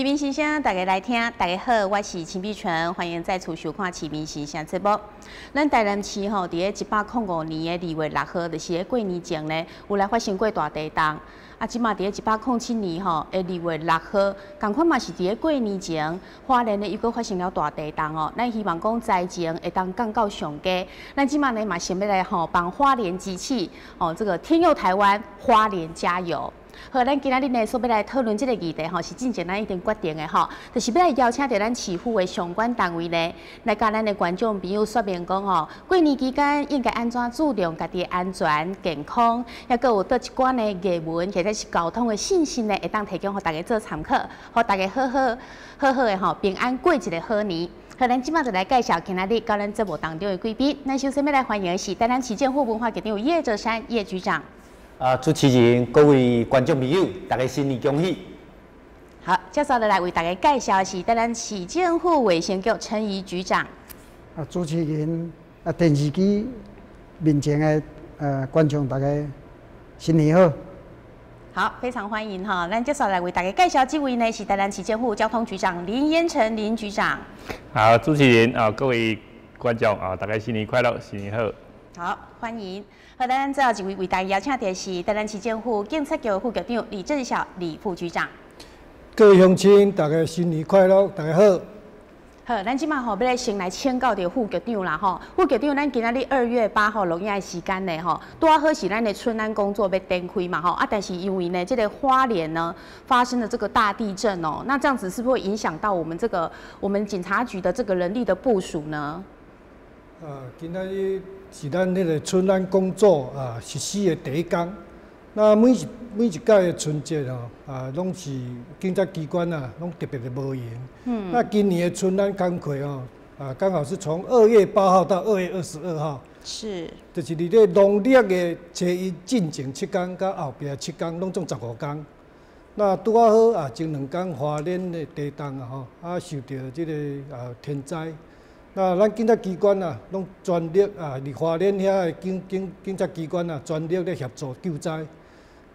市民心聲，大家來聽。大家好，我是秦碧純，歡迎再次收看《市民心聲》節目。咱台南市吼，佇咧105年的2月6號，就是咧過年前呢，有來發生過大地動。啊，這馬佇咧107年吼的2月6號，仝款嘛是佇咧過年前，花蓮呢又閣發生了大地動哦。咱希望講災情會當降到上低。咱這馬呢嘛想欲來吼幫花蓮集氣哦，這個天佑台灣，花蓮加油！好，咱今仔日呢所欲來討論這個議題吼，是進前咱已經決定的吼，就是欲來邀請著咱市府的相關單位呢，來佮咱的觀眾朋友說明講吼，過年期間應該按怎注重家己的安全健康，抑閣有佗一寡呢藝文或者是交通的信息呢，會當提供予大家做參考，予大家好好好好的吼平安過一个好年。好，咱這馬就來介紹今仔日佮咱節目當中的貴賓。咱首先欲來歡迎的是台南市政府文化局長葉哲山葉局長。啊，主持人、各位觀眾朋友，大家新年恭喜！好，接下來為大家介紹的是台南市政府衛生局陳儀局長。啊，主持人啊，電視機面前的觀眾，大家新年好！好，非常歡迎哈。咱接下來為大家介紹這位呢是台南市政府交通局長林彥辰林局長。好，主持人啊，各位觀眾啊，大家新年快樂，新年好！好，歡迎。好，咱最後一位為大家邀請的是台南市政府警察局副局長李正曉李副局長。各位鄉親，大家新年快樂，大家好。好，咱這馬吼欲來先來請教著副局長啦吼。副局長，咱今仔日2月8號錄影的時間呢吼，拄仔好是咱的春安工作欲展開嘛吼啊，但是因為呢，這個花蓮呢發生了這個大地震哦，那這樣子是不是會影響到我們這個我們警察局的這個人力的部署呢？啊，今仔日是咱彼个春安工作啊實施的第一工。那每一屆的春節吼啊，攏是警察機關啊，攏特別的無閒。那今年的春安工課哦，啊，剛好是從2月8號到2月22號。就是佇咧農曆的初一進前7天，佮後壁七天，攏總15天。那拄仔好啊，前2工花蓮的地動啊吼，啊受著這个啊天災。那咱警察機關啊，攏全力啊，佇花蓮遐的警察機關啊，全力咧協助救災。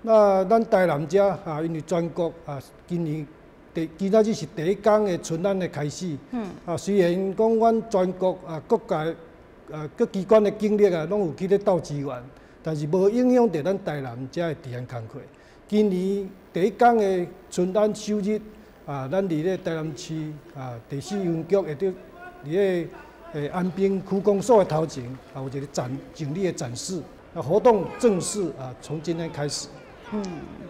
那咱台南遮啊，因為全國啊，今年今仔日是第一工的春安的開始。啊，雖然講阮全國啊各界啊各機關的警力啊，攏有去咧鬥支援，但是無影響著咱台南遮的治安工課。今年第一工的春安首日啊，咱佇咧台南市啊第四分局會佇佇咧安平區公所的頭前啊，有一個展警力的展示。那活動正式啊，從今天開始。嗯，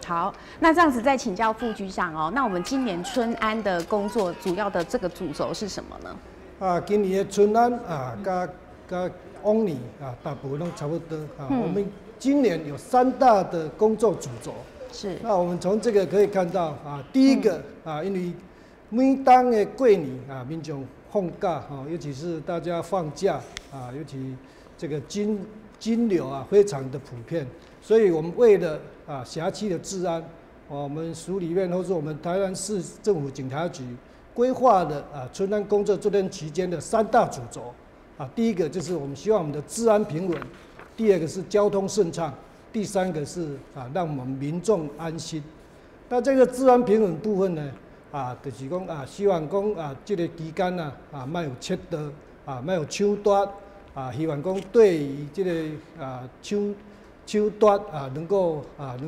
好，那這樣子再請教副局長哦。那我們今年春安的工作主要的這個主軸是什麼呢？啊，今年的春安啊，佮往年啊，大部分攏差不多啊。我們今年有三大的工作主軸。那我們從這個可以看到啊，第一個啊，因為每當的過年啊，民眾放假哈，尤其是大家放假啊，尤其這個金流啊，非常的普遍，所以我們為了啊轄區的治安，我們署裡面或是我們台南市政府警察局規劃的啊春安工作這段期間的三大主軸啊，第一個就是我們希望我們的治安平穩，第二個是交通順暢，第三個是啊讓我們民眾安心。那這個治安平穩部分呢，啊，就是講啊，希望講啊，這個期間啊，啊，莫有竊盜，啊，莫有搶奪，啊，希望講對於這個啊搶奪啊，能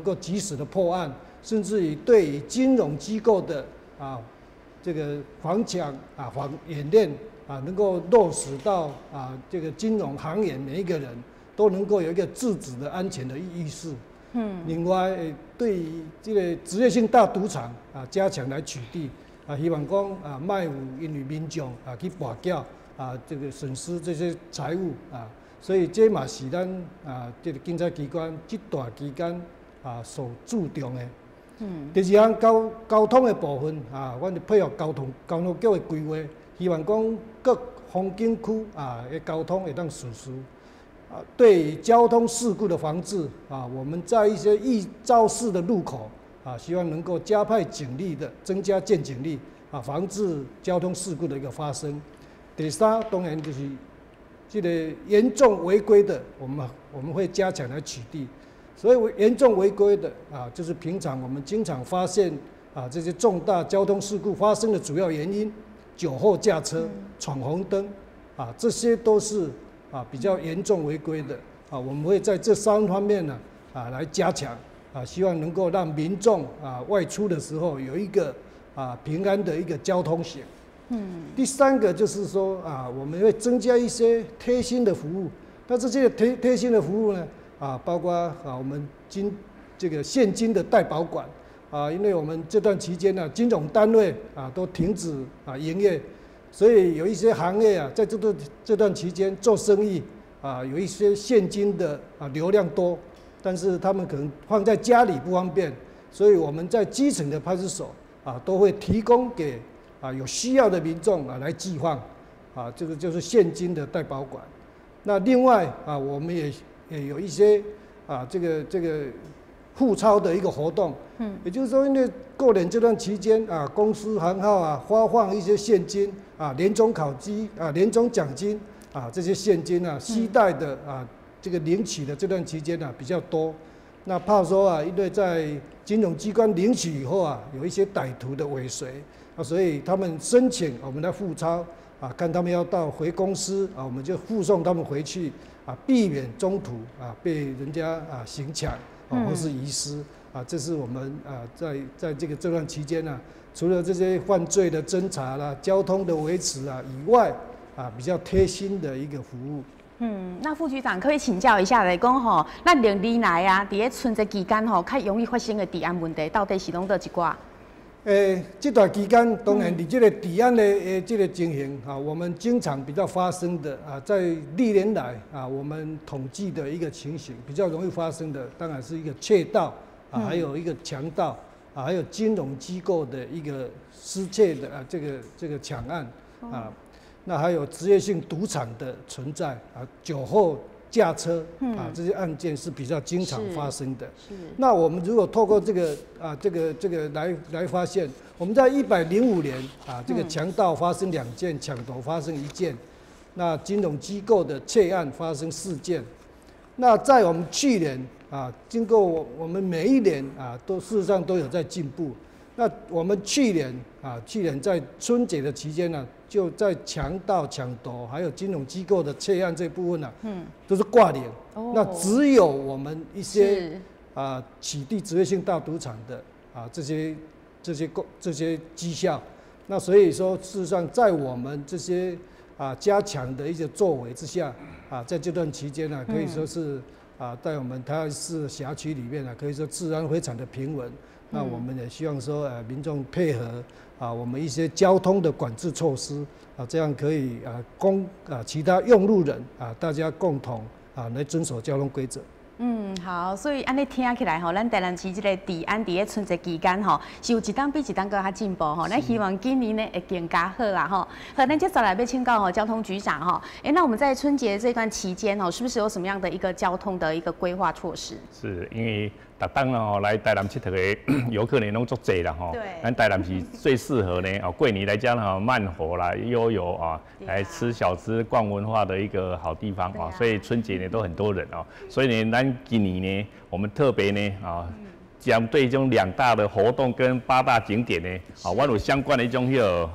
夠及時的破案，甚至於對於金融機構的啊這個防搶啊防演練啊，能夠落實到啊這個金融行業每一個人都能夠有一個自主的安全的意識。另外，對於這個職業性大賭場啊，加強來取締啊，希望講啊，莫有因為民眾啊去跋筊啊，這個損失這些財物啊，所以這嘛是咱啊這個警察機關這段期間啊所注重的。第二項交通的部分啊，阮就配合交通局的規劃，希望講各風景區啊的交通會當順遂。啊，對於交通事故的防治啊，我們在一些易肇事的路口啊，希望能夠加派警力的，增加見警力啊，防治交通事故的一個發生。第三，當然就是這個嚴重違規的，我們會加強來取締。所以嚴重違規的啊，就是平常我們經常發現这些重大交通事故发生的主要原因，酒后驾车、闯红灯这些都是比较严重违规的。我们会在这三方面呢来加强，希望能够让民众外出的时候有一个平安的一个交通险。第三个就是说我们会增加一些贴心的服务。那这些贴心的服务呢，包括我们这个现金的代保管，因为我们这段期间呢，金融单位都停止营业，所以有一些行业在这段期间做生意，有一些现金的流量多，但是他们可能放在家里不方便，所以我们在基层的派出所都会提供给有需要的民众来寄放，这个就是现金的代保管。那另外我们也有一些这个付钞的一个活动，也就是说，因为过年这段期间，公司行号发放一些现金，年终考绩、年终奖金这些现金，携带的这个领取的这段期间比较多，那怕说，因为在金融机关领取以后，有一些歹徒的尾随，所以他们申请我们来付钞。看他们要到回公司，我们就护送他们回去，避免中途被人家行抢或是遗失，这是我们在这段期间呢，除了这些犯罪的侦查啦、交通的维持以外，比较贴心的一个服务。那副局长可以请教一下来讲吼，咱历年来，伫咧春节期间吼，较容易发生的治安问题，到底是拢佗一寡？这段期间，当然伫这个治安的这个情形，我们经常比较发生的，在历年来，我们统计的一个情形，比较容易发生的，当然是一个窃盗，还有一个强盗，还有金融机构的一个失窃的这个抢案，那还有职业性赌场的存在，酒后驾车，这些案件是比较经常发生的。那我们如果透过这个来发现，我们在105年，这个强盗发生2件，抢夺发生1件，那金融机构的窃案发生4件。那在我们去年，经过我们每一年，都事实上都有在进步。那我们去年，去年在春节的期间呢，就在强盗、抢夺还有金融机构的窃案这部分呢，都是挂零。那只有我们一些取缔职业性大赌场的这些绩效。那所以说，事实上在我们这些加强的一些作为之下，在这段期间呢，可以说是在我们台南市辖区里面呢，可以说治安非常的平稳。那我们也希望说，民众配合我们一些交通的管制措施，这样可以供其他用路人，大家共同来遵守交通规则。好，所以按呢听起来吼，咱台南市这个治安伫咧春节期间吼，是有一冬比一冬阁较进步吼。咱希望今年呢会更加好啦吼。好，咱接下来欲请教吼交通局长吼，那我们在春节这段期间吼，是不是有什么样的一个交通的一个规划措施？是因为逐冬吼来台南𨑨迌的游客呢拢足济啦吼。咱台南是最适合呢过年来遮吼慢活啦、悠游，来吃小吃、逛文化的一个好地方。所以春节呢都很多人哦，所以呢咱今年呢，我们特别呢将对这种2大的活动跟8大景点呢，我有相关的一种彼个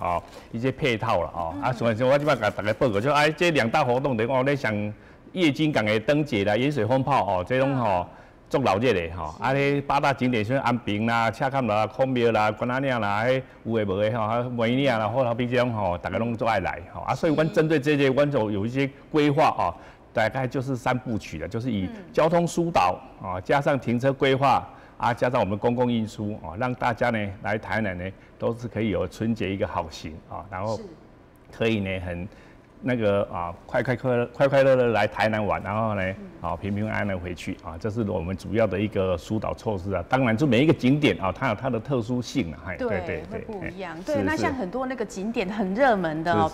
一些配套啦。所以说我这摆共大家报告，就这2大活动，等于讲咧像夜津港的灯节啦、盐水风炮哦，这种吼足闹热的吼。彼8大景点，像安平啦、赤崁啦、孔庙啦、关仔岭啦，彼有的无的吼，梅岭啦、虎头埤这种吼，大家拢足爱来吼。所以阮针对这些，阮就有一些规划。大概就是3部曲了，就是以交通疏导，加上停车规划，加上我们公共运输，让大家呢来台南呢都是可以有春节一个好行，然后可以呢很那个快快快快快乐乐来台南玩，然后呢，平平安安回去，这是我们主要的一个疏导措施啊。当然，就每一个景点，它有它的特殊性啊，对，会不一样。对，那像很多那个景点很热门的哦，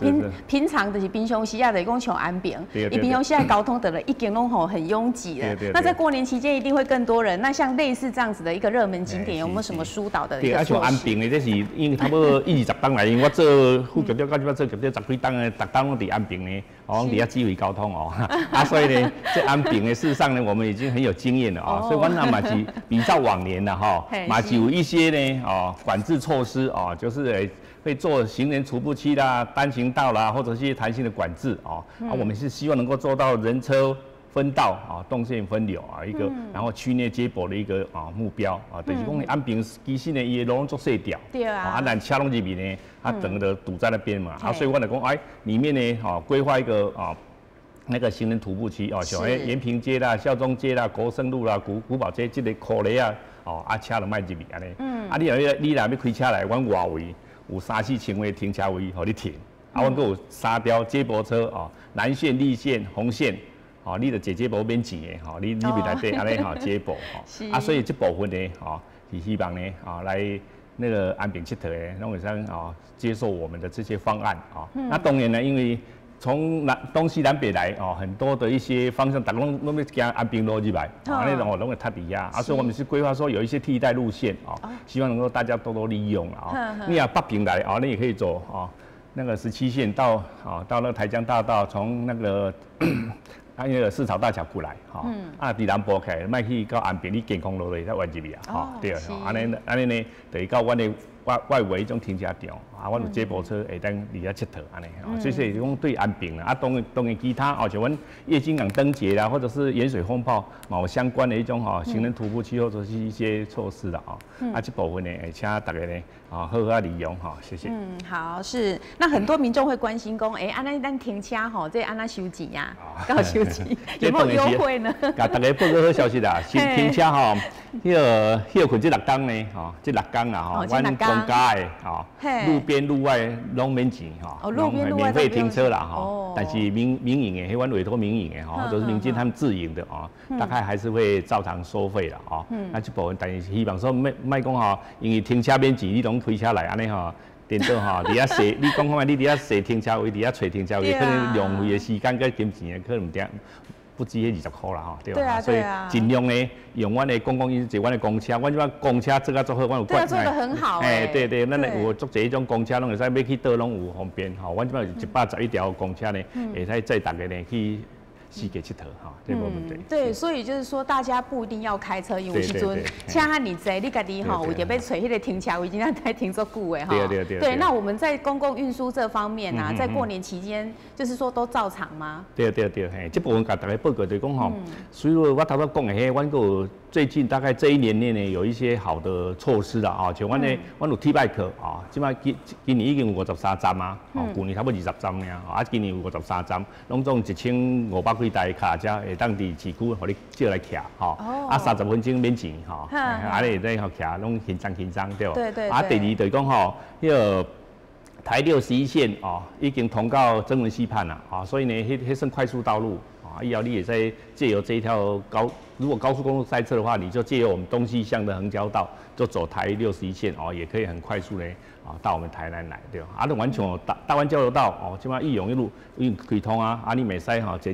平常就是平常时啊，就是讲像安平，伊平常时啊交通的了已经拢吼很拥挤了。那在过年期间一定会更多人。那像类似这样子的一个热门景点，有没有什么疏导的一个措施？对，啊，像安平的，这是因为差不多一二十冬来，因为我做副局长到这摆做局长十几冬的，逐冬拢伫安安平呢，哦，伫遐指挥交通哦，啊，所以呢，這安平呢，事實上呢，我們已經很有經驗了啊，所以阮嘛是比照往年的哈，嘛是有一些呢，哦，管制措施哦，就是會做行人徒步區啦、單行道啦，或者是一些彈性的管制哦，啊，我們是希望能夠做到人車分道啊，動線分流啊，一個然後區內接駁的一個目標啊，就是講安平其實呢，伊的路攏足細條，啊，咱車攏入去呢，啊，整個堵在那邊嘛，啊，所以我來講，哎，裡面呢，哦，規劃一個啊，那個行人徒步區哦，像延平街啦、孝忠街啦、國生路啦、古堡街這個箍咧啊，哦，啊，車就莫入去按呢，啊，你若欲開車來，阮外圍有三四千個停車位予你停，啊，阮閣有三條接駁車哦，藍線、綠線、紅線。哦，你著坐接駁免錢的，吼，你佇內底按呢吼接駁吼，啊，所以這部分呢，吼是希望呢，啊，來那個安平𨑨迌的，攏會使哦接受我們的這些方案啊。那當然呢，因為從南東西南北來哦，很多的一些方向，逐家攏攏欲經安平路入來，啊，那種哦攏會塞佇遐，啊，所以我們是規劃說有一些替代路線啊，希望能夠大家多多利用啊。你若北爿來啊，你也可以走啊，那個17線到那個台江大道，從那個。啊，那個市草大橋過來，吼，啊，佇南部起來，莫去到安平，你健康路就會使彎入去啊，吼，對，按呢按呢呢，就是到阮的外圍彼種停車場，啊，阮有接駁車會當佇遐𨑨迌按呢，所以說講對安平啦，啊，當然其他哦，像阮夜津港燈節啦，或者是鹽水風炮，嘛有相關的一種吼行人徒步區或者是一些措施啦，哦，啊，這部分呢，請大家呢，啊，好好利用吼，謝謝。嗯，好，是，那很多民眾會關心講，欸，按呢咱停車吼，這按怎收錢呀？夠收錢，有沒有優惠呢？共大家報告好消息啦，是停車吼，彼個歇睏這六工呢，吼，這六工啦吼，阮公家的吼，路邊路外攏免錢吼，攏免費停車啦吼。但是民營的，彼阮委託民營的吼，或者是民間他們自營的哦，大概還是會照常收費啦哦。那這部分，但是希望說莫莫講吼，因為停車免錢，你攏開車來按呢吼。顛倒吼，佇遐踅，你講看覓？你佇遐踅停車位，佇遐揣停車位，可能浪費的時間佮金錢可能毋定不止彼20箍啦吼，對吧？所以盡量呢，用阮的公共運輸，坐阮的公車，阮這擺公車做甲足好，阮有對，做得很好。欸，對對，咱有足濟彼種公車，攏會使欲去佗攏有方便吼。阮這擺有111條公車呢，會使載逐家呢去四界𨑨迌吼，這無問題。對，所以就是說，大家不一定要開車，因為有時陣車遐爾濟，你家己吼為著欲揣彼個停車位，真正愛停足久的吼。對對對。對，那我們在公共運輸這方面啊，在過年期間，就是說都照常嗎？對對對，嘿，這部分共大家報告就是講吼，所以我頭拄講的彼，阮閣有最近大概這一年內呢，有一些好的措施啦，啊，像阮的，阮有 T bike 啊，這擺今年已經有53站啊，哦，舊年差不多20站爾，啊，今年有五十三站，攏總1500幾台跤踏車會當佇市區予你借來騎，吼，啊，30分鐘免錢，吼，啊，你會使予騎，攏輕鬆輕鬆，對無？對對。啊，第二就是講吼，彼個台61線哦，已經通到曾文溪畔啦，啊，所以呢，彼算快速道路，啊，以後你會使藉由這一條高，如果高速公路塞車的話，你就借由我們東西向的橫交道，就走台六十一線哦，也可以很快速的啊到我們台南來，對吧？啊，完全大灣交流道哦，這擺義勇一路已經開通啊，啊，你袂使吼坐，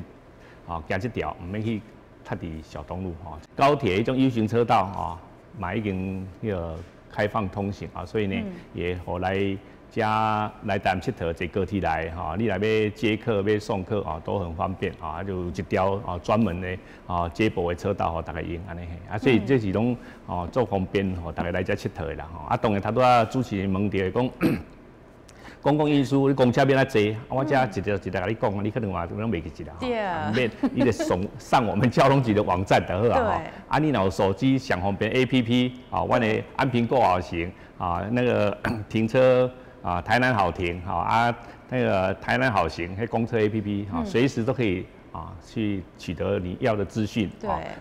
啊行這條，毋免去塞佇小東路吼。高鐵彼種 U 型車道啊，嘛已經彼個開放通行啊，所以呢，也予來遮來台南𨑨迌坐高鐵來吼，你若欲接客、欲送客啊，都很方便啊，就有一條啊專門的啊接駁的車道予大家用按呢嘿，啊，所以這是攏哦足方便予大家來遮𨑨迌的啦吼。啊，當然頭拄仔主持人問著講，公共運輸，你公車欲按怎坐？我遮一條一條共你講，你可能嘛攏袂記得啦。免，你著上我們交通局的網站就好啊吼。啊，你若有手機享方便 APP 啊，阮的安平購好行啊，那個停車啊，台南好停，吼啊，那個台南好行，彼公車 APP 哈，隨時都可以啊去取得你要的資訊。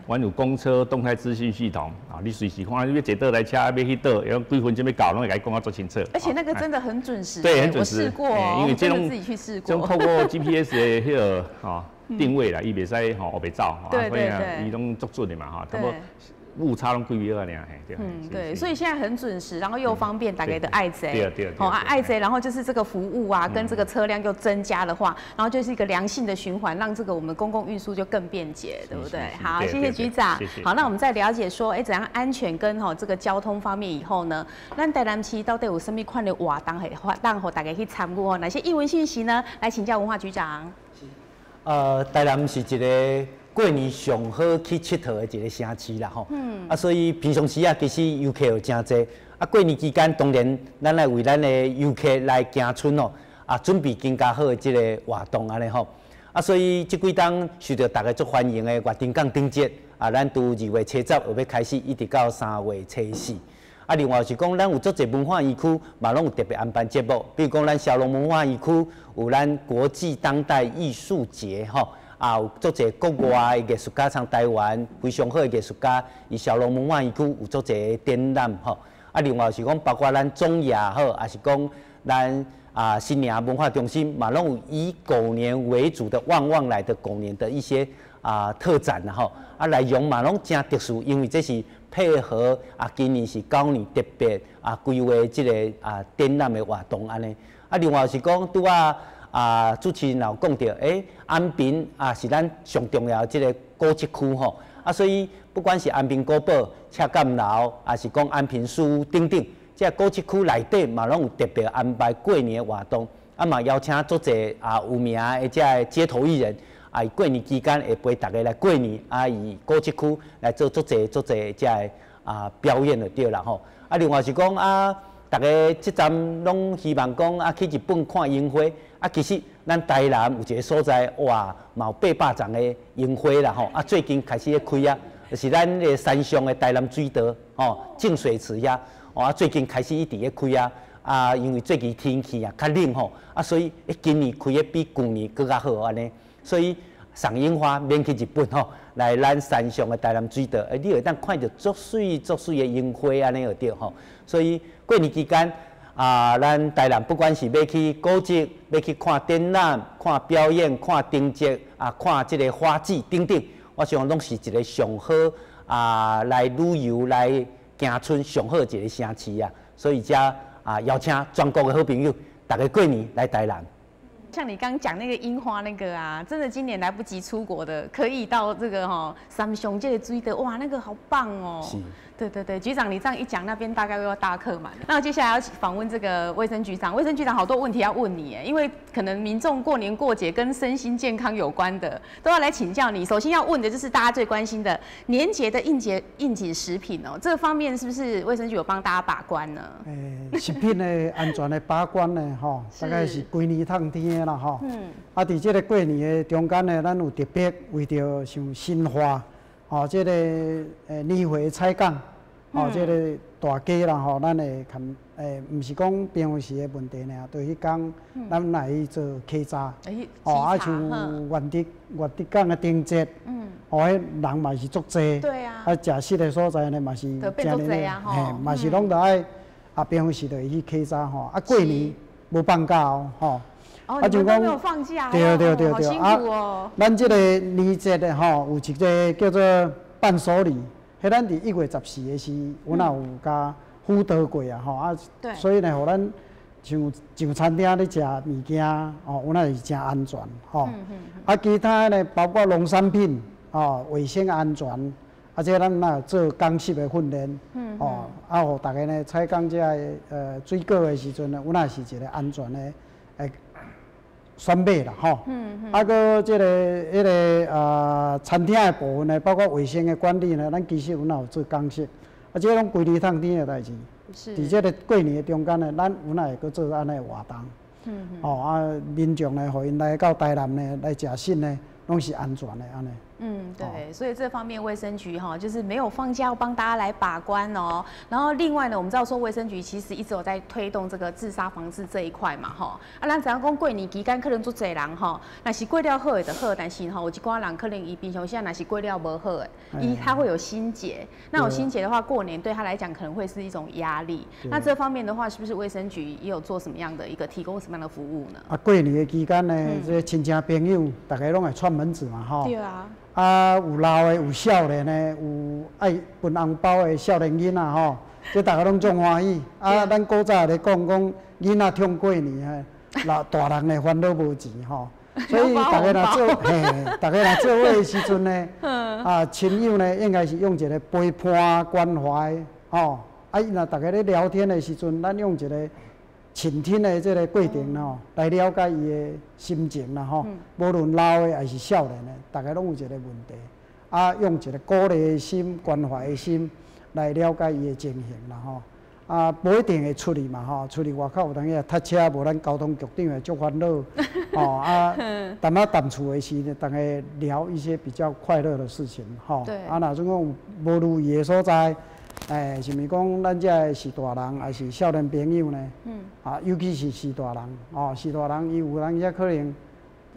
阮有公車動態資訊系統啊，你隨時看你欲坐佗台車，欲去佗，要幾分鐘欲到，攏會共你講甲足清楚。而且那個真的很準時。對，很準時。我試過，因為這種自己去試過。這種透過 GPS 的彼個吼定位啦，伊袂使吼烏白走，所以啊，伊攏足準的嘛吼，差不多。误差攏幾秒仔爾，嘿，對。嗯，對，所以現在很準時，然後又方便，大家都愛坐。對對。好啊，愛坐，然後就是這個服務啊，跟這個車輛又增加的話，然後就是一個良性的循環，讓這個我們公共運輸就更便捷，對不對？好，謝謝局長。好，那我們再了解說，哎，怎樣安全跟吼這個交通方面以後呢？咱台南市到底有啥物款的活動會讓予大家去參與哦？哪些藝文信息呢？來請教文化局長。台南是一個過年上好去𨑨迌的一個城市啦，吼。啊，所以平常時啊，其實遊客有誠濟。啊，過年期間當然，咱來為咱的遊客來行春哦，啊，準備更加好的這個活動按呢吼。啊，所以這幾冬受著大家足歡迎的月燈港燈節，啊，咱佇2月70後欲開始，一直到3月4。啊，另外是講，咱有足濟文化園區，嘛攏有特別安排節目，比如講咱蕭郎文化園區有咱國際當代藝術節，吼。啊，有足濟國外的藝術家，像台灣非常好的藝術家，佇蕭郎文化園區有足濟展覽吼。啊，另外是講，包括咱總也好，抑是講咱啊新營文化中心，嘛攏有以狗年為主的旺旺來的狗年的一些啊特展啦吼。啊，內容嘛攏誠特殊，因為這是配合啊今年是狗年特別啊規劃這個啊展覽的活動按呢。啊，另外是講拄仔。啊，主持人有講著，欸，安平啊是咱上重要的這個古蹟區吼，啊，所以不管是安平古堡、赤崁樓，抑是講安平書屋等等，這個古蹟區內底嘛攏有特別安排過年的活動，啊嘛邀請足濟啊有名的這個街頭藝人，啊，佇過年期間會陪大家來過年，啊，佇古蹟區來做足濟足濟這個啊表演就對啦吼，啊，另外是講啊。大家這陣攏希望講啊去日本看櫻花，啊其實咱台南有一個所在，哇，嘛有800叢的櫻花啦吼，啊最近開始咧開啊，就是咱的山上的台南水道吼，淨水池遐，啊最近開始一直咧開啊，啊因為最近天氣啊較冷吼，啊所以今年開得比舊年閣較好按呢，所以賞櫻花免去日本吼，來咱山上的台南水道，欸，你會當看著足媠足媠的櫻花按呢就對吼，所以。過年期間啊，咱台南不管是欲去古蹟、欲去看展覽、看表演、看燈節啊、看這個花季等等，我想攏是一個上好啊來旅遊、來行春上好一個城市啊。所以才啊邀請全國的好朋友，大家過年來台南。像你剛講那個櫻花那個啊，真的今年來不及出國的，可以到這個吼三重這個水道，哇，那個好棒哦。是。對對對，局長你這樣一講，那邊大概又要大客滿。那我接下來要訪問這個衛生局長，衛生局長好多問題要問你，因為可能民眾過年過節跟身心健康有關的，都要來請教你。首先要問的就是大家最關心的年節的應景食品哦，這方面是不是衛生局有幫大家把關呢？欸，食品的安全的把關呢，吼，大概是規年通天的啦，吼。啊，佇這個過年的中間呢，咱有特別為著像新化。吼，這個年會採訪，吼，這個大家啦吼，咱會看，毋是講平常時的問題爾，對彼工咱來去做稽查，吼，啊像願德港的燈節，吼，彼人嘛是足濟，啊，食食的所在呢嘛是誠熱鬧，嘿，嘛是攏著愛啊，平常時就會去稽查吼，啊，過年無放假哦，吼。哦，你們都沒有放假，對對對對，好辛苦哦。咱這個年節的吼，有一個叫做伴手禮，彼咱佇1月14的時，阮也有共輔導過啊，吼啊，所以呢，予咱像上餐廳咧食物件，吼，阮也是誠安全，吼。啊，其他呢，包括農產品，吼，衛生安全，啊，這咱嘛有做講習的訓練，吼，啊，予大家呢採購這个水果的時陣呢，阮也是一個安全的，欸，選買啦，吼，啊，閣這個、彼個啊，餐廳的部分呢，包括衛生的管理呢，咱其實阮也有做講習，啊，這攏規年通天的代誌。佇這個過年的中間呢，咱阮也會閣做按呢活動。吼啊，民眾呢，予𪜶來到台南呢，來食糝呢，攏是安全的按呢。嗯，對，所以這方面衛生局哈，就是沒有放假，要幫大家來把關哦。然後另外呢，我們知道說衛生局其實一直有在推動這個自殺防治這一塊嘛，哈。啊，咱知影講過年期間可能足濟人哈，若是過了好的就好，但是吼有一寡人可能伊平常時若是過了無好的，伊他會有心結。那有心結的話，過年對他來講可能會是一種壓力。那這方面的話，是不是衛生局也有做什麼樣的一個提供什麼樣的服務呢？啊，過年的期間呢，這親戚朋友大家攏會串門子嘛，吼。對啊。啊，有老的，有少年的，有愛分紅包的少年囡仔吼，這逐家攏總歡喜。啊，咱古早咧講講囡仔痛過年，老大人的煩惱無錢吼。所以逐家若做嘿，逐家若做伙的時陣呢，啊，親友呢應該是用一個陪伴關懷吼。啊，若逐家咧聊天的時陣，咱用一個傾聽的這個過程吼，來了解伊的心情啦吼。無論老的還是少年的，逐家攏有一個問題，啊，用一個鼓勵的心、關懷的心來了解伊的情形啦吼。啊，無一定會出去嘛吼，出去外口有當時塞車，無咱交通局長會足煩惱。哦啊，淡仔踮厝的時，逐家聊一些比較快樂的事情吼。啊，若總講無如意的所在，欸，是毋是講咱這的序大人，還是少年朋友呢？啊，尤其是序大人，哦，序大人伊有當時可能，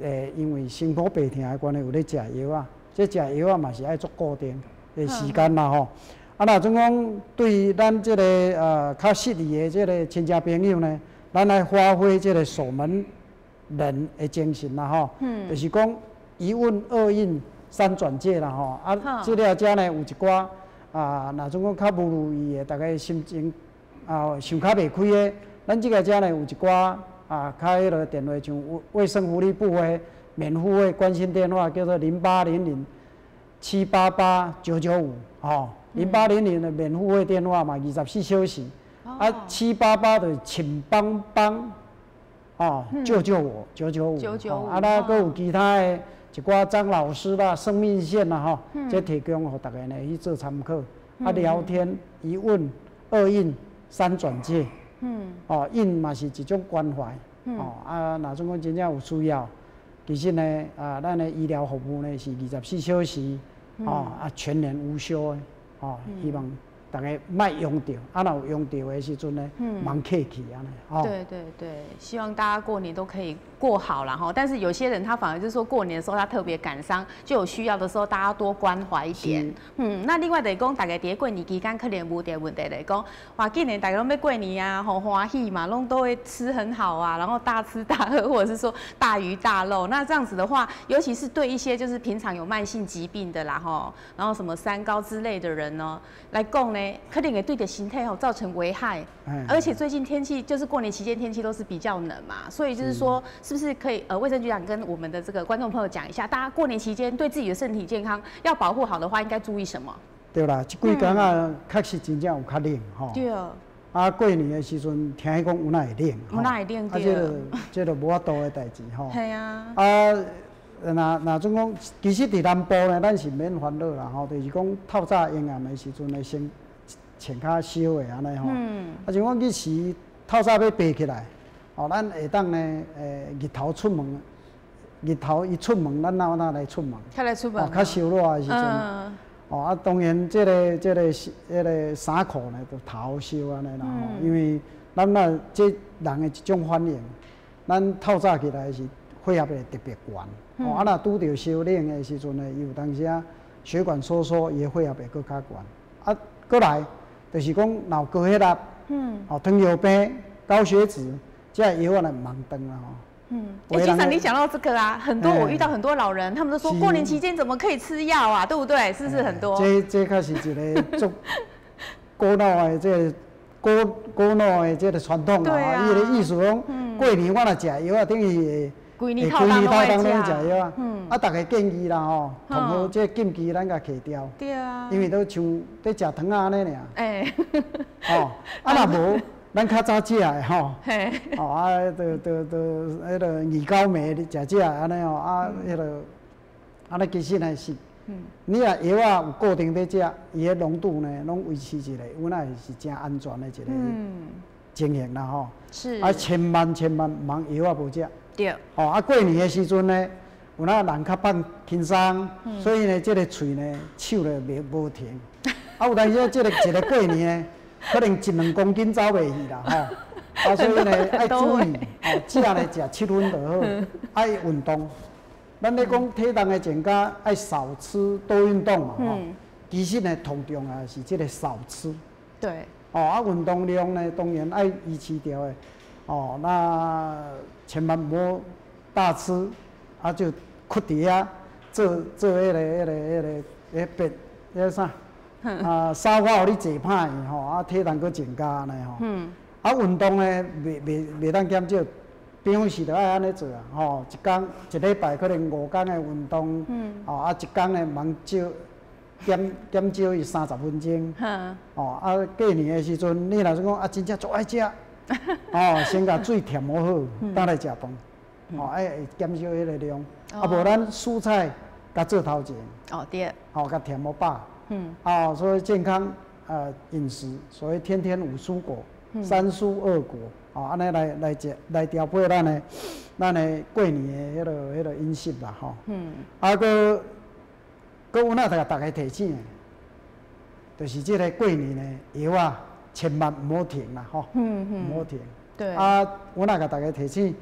欸，因為身苦病痛的關係，有咧食藥啊，這食藥啊嘛是愛足固定的時間啦吼。啊，若總講對咱這個較失意的這個親戚朋友呢，咱愛發揮這個守門人的精神啦吼。就是講一問二應三轉介啦吼。啊，這個遮呢有一寡啊，若總講較無如意的，逐家心情啊想較袂開的，咱這个遮呢有一寡啊，較彼个電話，像衛生福利部的免付費關心電話，叫做0800-788-995吼。0800的免付費電話嘛，24小時。啊，788就是請幫幫，哦，救救我，995。啊，咱閣有其他的一寡張老師啦、生命線啦，吼，這提供予逐家呢去做參考。啊，聊天一問二應三轉介。哦，應嘛是一種關懷。哦，啊，若總講真正有需要，其實呢，啊，咱的醫療服務呢是24小時，哦，啊，全年無休的。哦，希望逐家莫用著，啊，若有用著的時陣呢，毋客氣按呢。哦。對對對，希望大家過年都可以過好啦吼。但是有些人他反而就是說過年的時候他特別感傷，就有需要的時候大家多關懷一點。嗯，那另外就是講，逐家佇過年期間可能有一個問題來講，哇，今年逐家攏欲過年啊，吼歡喜嘛，攏都會吃很好啊，然後大吃大喝，或者是說大魚大肉。那這樣子的話，尤其是對一些就是平常有慢性疾病的啦吼，然後什麼三高之類的人呢，來講呢，可能會對著身體吼造成危害。而且最近天氣就是過年期間天氣都是比較冷嘛，所以就是說，是不是可以衛生局長跟我們的這個觀眾朋友講一下，大家過年期間對自己的身體健康要保護好的話，應該注意什麼？對啦，這幾工啊，確實真正有較冷吼。對啊。啊，過年的時陣聽講有哪會冷。有哪會冷。啊，這個無法度的代誌吼。係啊。啊，若總講，其實佇南部呢，咱是免煩惱啦吼，就是講透早陰暗的時陣呢，先穿較少的按呢吼。啊，像講彼時透早欲爬起來，哦，咱會當呢，日頭出門，日頭一出門，咱哪哪來出門？較來出門。哦，較燒熱的時陣。哦啊，當然這個衫褲呢，就透燒按呢啦吼，因為咱若這人的一種反應，咱透早起來是血壓會特別懸。哦，啊，若拄著燒冷的時陣呢，伊有當時啊血管收縮，伊的血壓會閣較懸。啊，閣來就是講，若有高血壓，哦，糖尿病、高血脂，這個藥仔呢毋通斷啦吼。嗯，欸，局長，你講到這個啊，很多我遇到很多老人，他們都說過年期間怎麼可以吃藥啊，對不對？是不是很多？這確實一個足古老的這個古老的這個傳統啊。伊的意思講，過年我若食藥啊，等於規年頭當攏食藥啊。啊，逐家建議啦吼，糖好這禁忌咱共去掉。對啊。因為都像咧食糖仔按呢爾。欸。哦，啊若無。咱較早食的吼，哦啊，就彼个二九暝食食按呢吼，啊，彼个，按呢其實呢是，你若藥仔有固定佇食，伊的濃度呢，攏維持一個，有哪是誠安全的一個情形啦吼。是。啊，千萬千萬毋通藥仔無食。對。哦，啊，過年的時陣呢，有哪人較放輕鬆，所以呢，這个喙呢，手咧袂無停。啊，有當時這个一个過年呢，可能一兩公斤走袂去啦吼，啊，所以呢愛注意，哦，食呢食7分就好，愛運動。咱咧講體重的增加，愛少吃多運動嘛吼。其實呢，同重要是這個少吃。對。哦，啊，運動量呢，當然愛維持著的。哦，那千萬毋好大吃，啊就囥佇遐，做做彼个彼个彼个彼彼啥？啊，沙发予你坐歹去吼，啊，体能阁增加按呢吼。啊，运动呢，袂当减少，平常时就爱按呢做啊，吼，一工一礼拜可能5工的运动，吼，啊，一工呢茫少减少伊30分钟，哦，啊，过年的时阵，你若是讲啊，真正足爱食，哦，先共水添好好，等来食饭，哦，爱会减少彼个量，啊，无咱蔬菜共做头前，吼，共填予饱，啊，所以健康饮食，所谓天天五蔬果，三蔬二果，哦，按呢来食来调配咱的过年的彼个饮食啦，吼。啊，阁阁阮仔共逐家提醒的，就是这个过年的药仔，千万毋好停啦，吼。毋好停。啊，阮仔共逐家提醒，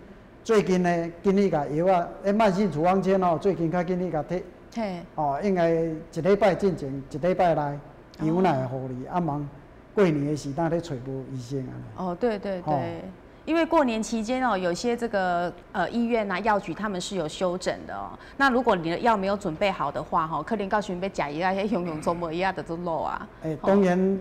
最近呢，紧去共药仔，慢性处方箋吼，最近较紧去共提。哦，应该一礼拜进前，一礼拜内，伊阮仔会予你，啊，茫过年的时阵咧揣无医生啊。哦，对对对，因为过年期间哦，有些这个医院啊、药局他们是有休诊的哦。那如果你的药没有准备好的话，哈，可能到时阵欲食药啊，彼用用做无药就做落啊。欸，当然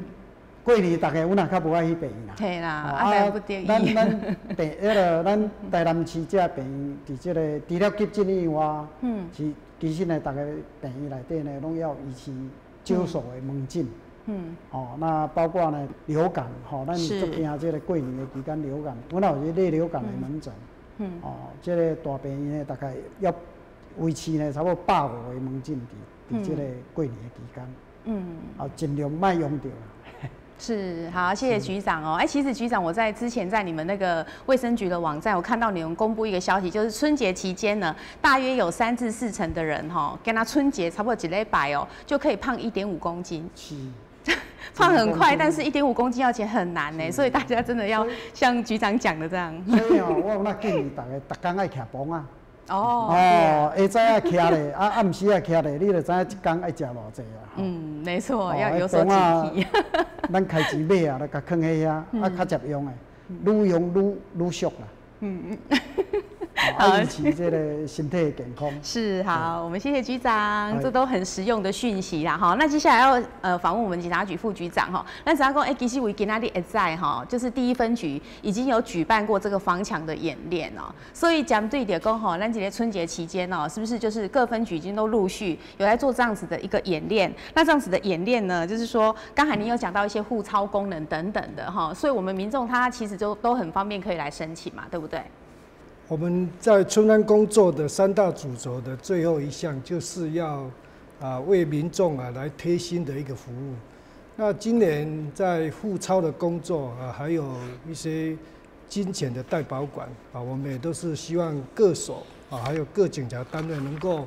过年逐家阮也较无爱去病院啦。嘿啦，啊，不得已。咱病彼个咱台南市这病院，伫这个除了急诊以外，是其实呢，逐家病院内底呢，拢要维持少数的门诊。哦，那包括呢流感，吼，咱足惊这个过年的期间流感，阮也有一个流感的门诊。哦，这个大病院呢，大概要维持呢差不多150个门诊伫这个过年的期间。啊，尽量莫用著啦。是，好，谢谢局长哦。哎，其实局长，我在之前在你们那个卫生局的网站，我看到你们公布一个消息，就是春节期间呢，大约有3至4成的人哈，跟他春节差不多几礼拜哦，就可以胖1.5公斤。胖很快，但是一点五公斤要减很难呢，所以大家真的要像局长讲的这样。所以哦，我那建议大家，逐工爱徛磅仔。哦，下早爱徛咧，啊暗时爱徛咧，你就知影一工爱食偌济啊。嗯，没错，要有所警惕。咱开钱买啊，来共囥彼遐，啊较捷用的，愈用愈俗啦。维持这个身体的健康。是，好，我们谢谢局长，这都很实用的讯息啦哈。那接下来要访问我们警察局副局长哈。那只要讲，哎，其实为今仔日会知哈，就是第一分局已经有举办过这个防抢的演练哦。所以讲对点讲吼，咱这个春节期间哦，是不是就是各分局已经都陆续有在做这样子的一个演练？那这样子的演练呢，就是说刚才您有讲到一些护钞功能等等的哈，所以我们民众他其实就都很方便可以来申请嘛，对不对？我们在春安工作的三大主轴的最后一项，就是要为民众啊来贴心的一个服务。那今年在护钞的工作啊，还有一些金钱的代保管啊，我们也都是希望各所啊，还有各警察单位能够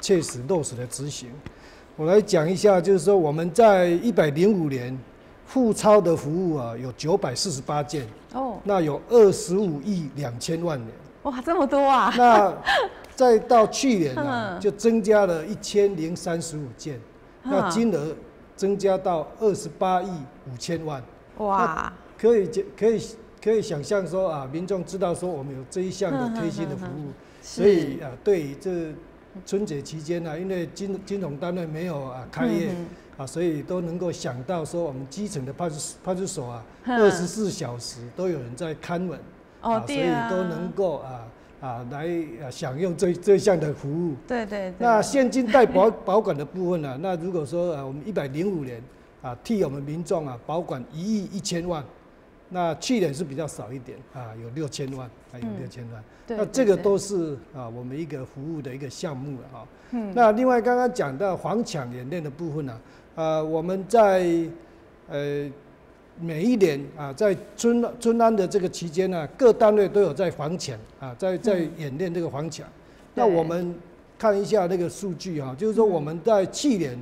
切实落实的执行。我来讲一下，就是说我们在105年护钞的服务啊，有948件哦，那有25亿2000万元。哇，这么多啊！那再到去年呢，就增加了1035件，那金额增加到28亿5000万。哇！可以想象说啊，民众知道说我们有这一项的贴心的服务，所以啊，对于这春节期间呢，因为金融单位没有开业啊，所以都能够想到说我们基层的派出所啊，24小时都有人在看门。哦，所以都能够来享用这项的服务。那现金代保管的部分呢，那如果说我们105年啊替我们民众啊保管1亿1000万，那去年是比较少一点啊，有六千万，还有六千万。那这个都是啊我们一个服务的一个项目了啊。那另外刚刚讲到防抢演练的部分呢，我们在每一年啊，在春安的这个期间呢，各单位都有在防抢啊，在演练这个防抢。那我们看一下那个数据啊，就是说我们在去年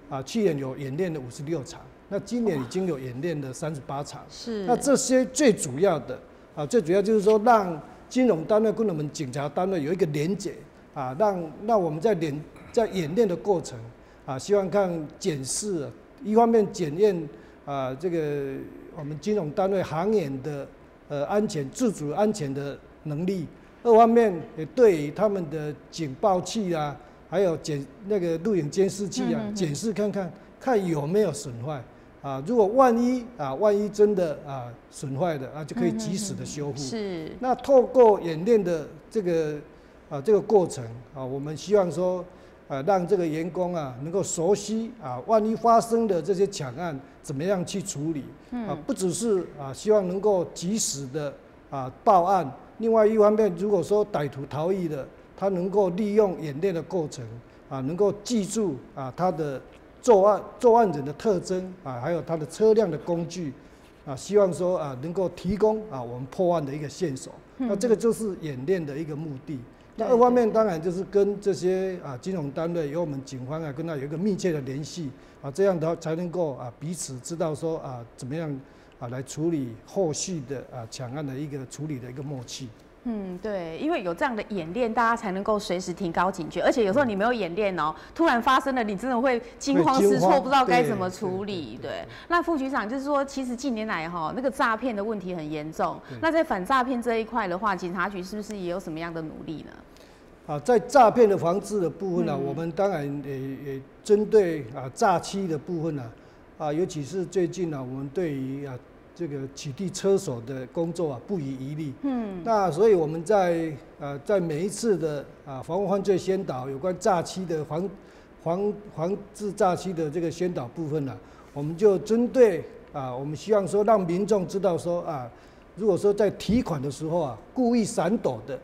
啊，去年有演练了56场，那今年已经有演练了38场。那这些最主要的啊，最主要就是说让金融单位跟我们警察单位有一个连结啊，让我们在演练的过程啊，希望看检视，一方面检验啊，这个我们金融单位行员的安全自主安全的能力，二方面也对于他们的警报器啊，还有检那个录影监视器啊，检视看看，看有没有损坏啊。如果万一啊，万一真的啊损坏的啊，就可以及时的修复。那透过演练的这个过程啊，我们希望说，让这个员工啊能够熟悉啊，万一发生的这些抢案怎么样去处理啊？不只是啊，希望能够及时的啊报案。另外一方面，如果说歹徒逃逸的，他能够利用演练的过程啊，能够记住啊他的作案人的特征啊，还有他的车辆的工具啊，希望说啊能够提供啊我们破案的一个线索。那这个就是演练的一个目的。那二方面当然就是跟这些啊金融单位有我们警方啊跟他有一个密切的联系啊，这样的话才能够啊彼此知道说啊怎么样啊来处理后续的啊抢案的一个处理的一个默契。嗯，对，因为有这样的演练，大家才能够随时提高警觉。而且有时候你没有演练哦，突然发生了，你真的会惊慌失措，不知道该怎么处理。对，那副局长就是说，其实近年来哈，那个诈骗的问题很严重。那在反诈骗这一块的话，警察局是不是也有什么样的努力呢？啊，在诈骗的防治的部分呢，我们当然也针对啊诈欺的部分呢，啊，尤其是最近呢，我们对于啊这个取缔车手的工作啊，不遗余力。那所以我们在每一次的啊防范犯罪宣导有关诈欺的防治诈欺的这个宣导部分呢，我们就针对啊，我们希望说让民众知道说啊，如果说在提款的时候啊，故意闪躲的，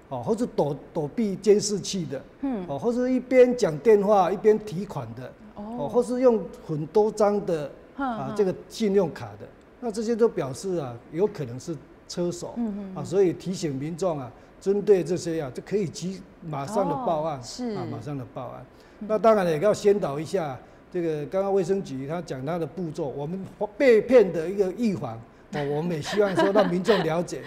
哦，或是躲避监视器的，哦，或是一边讲电话一边提款的，哦，或是用很多张的啊这个信用卡的。那这些都表示啊，有可能是车手，啊，所以提醒民众啊，针对这些啊，就可以及马上的报案，啊，马上的报案。那当然也要先导一下，这个刚刚卫生局他讲他的步骤，我们被骗的一个预防，哦，我们也希望说让民众了解，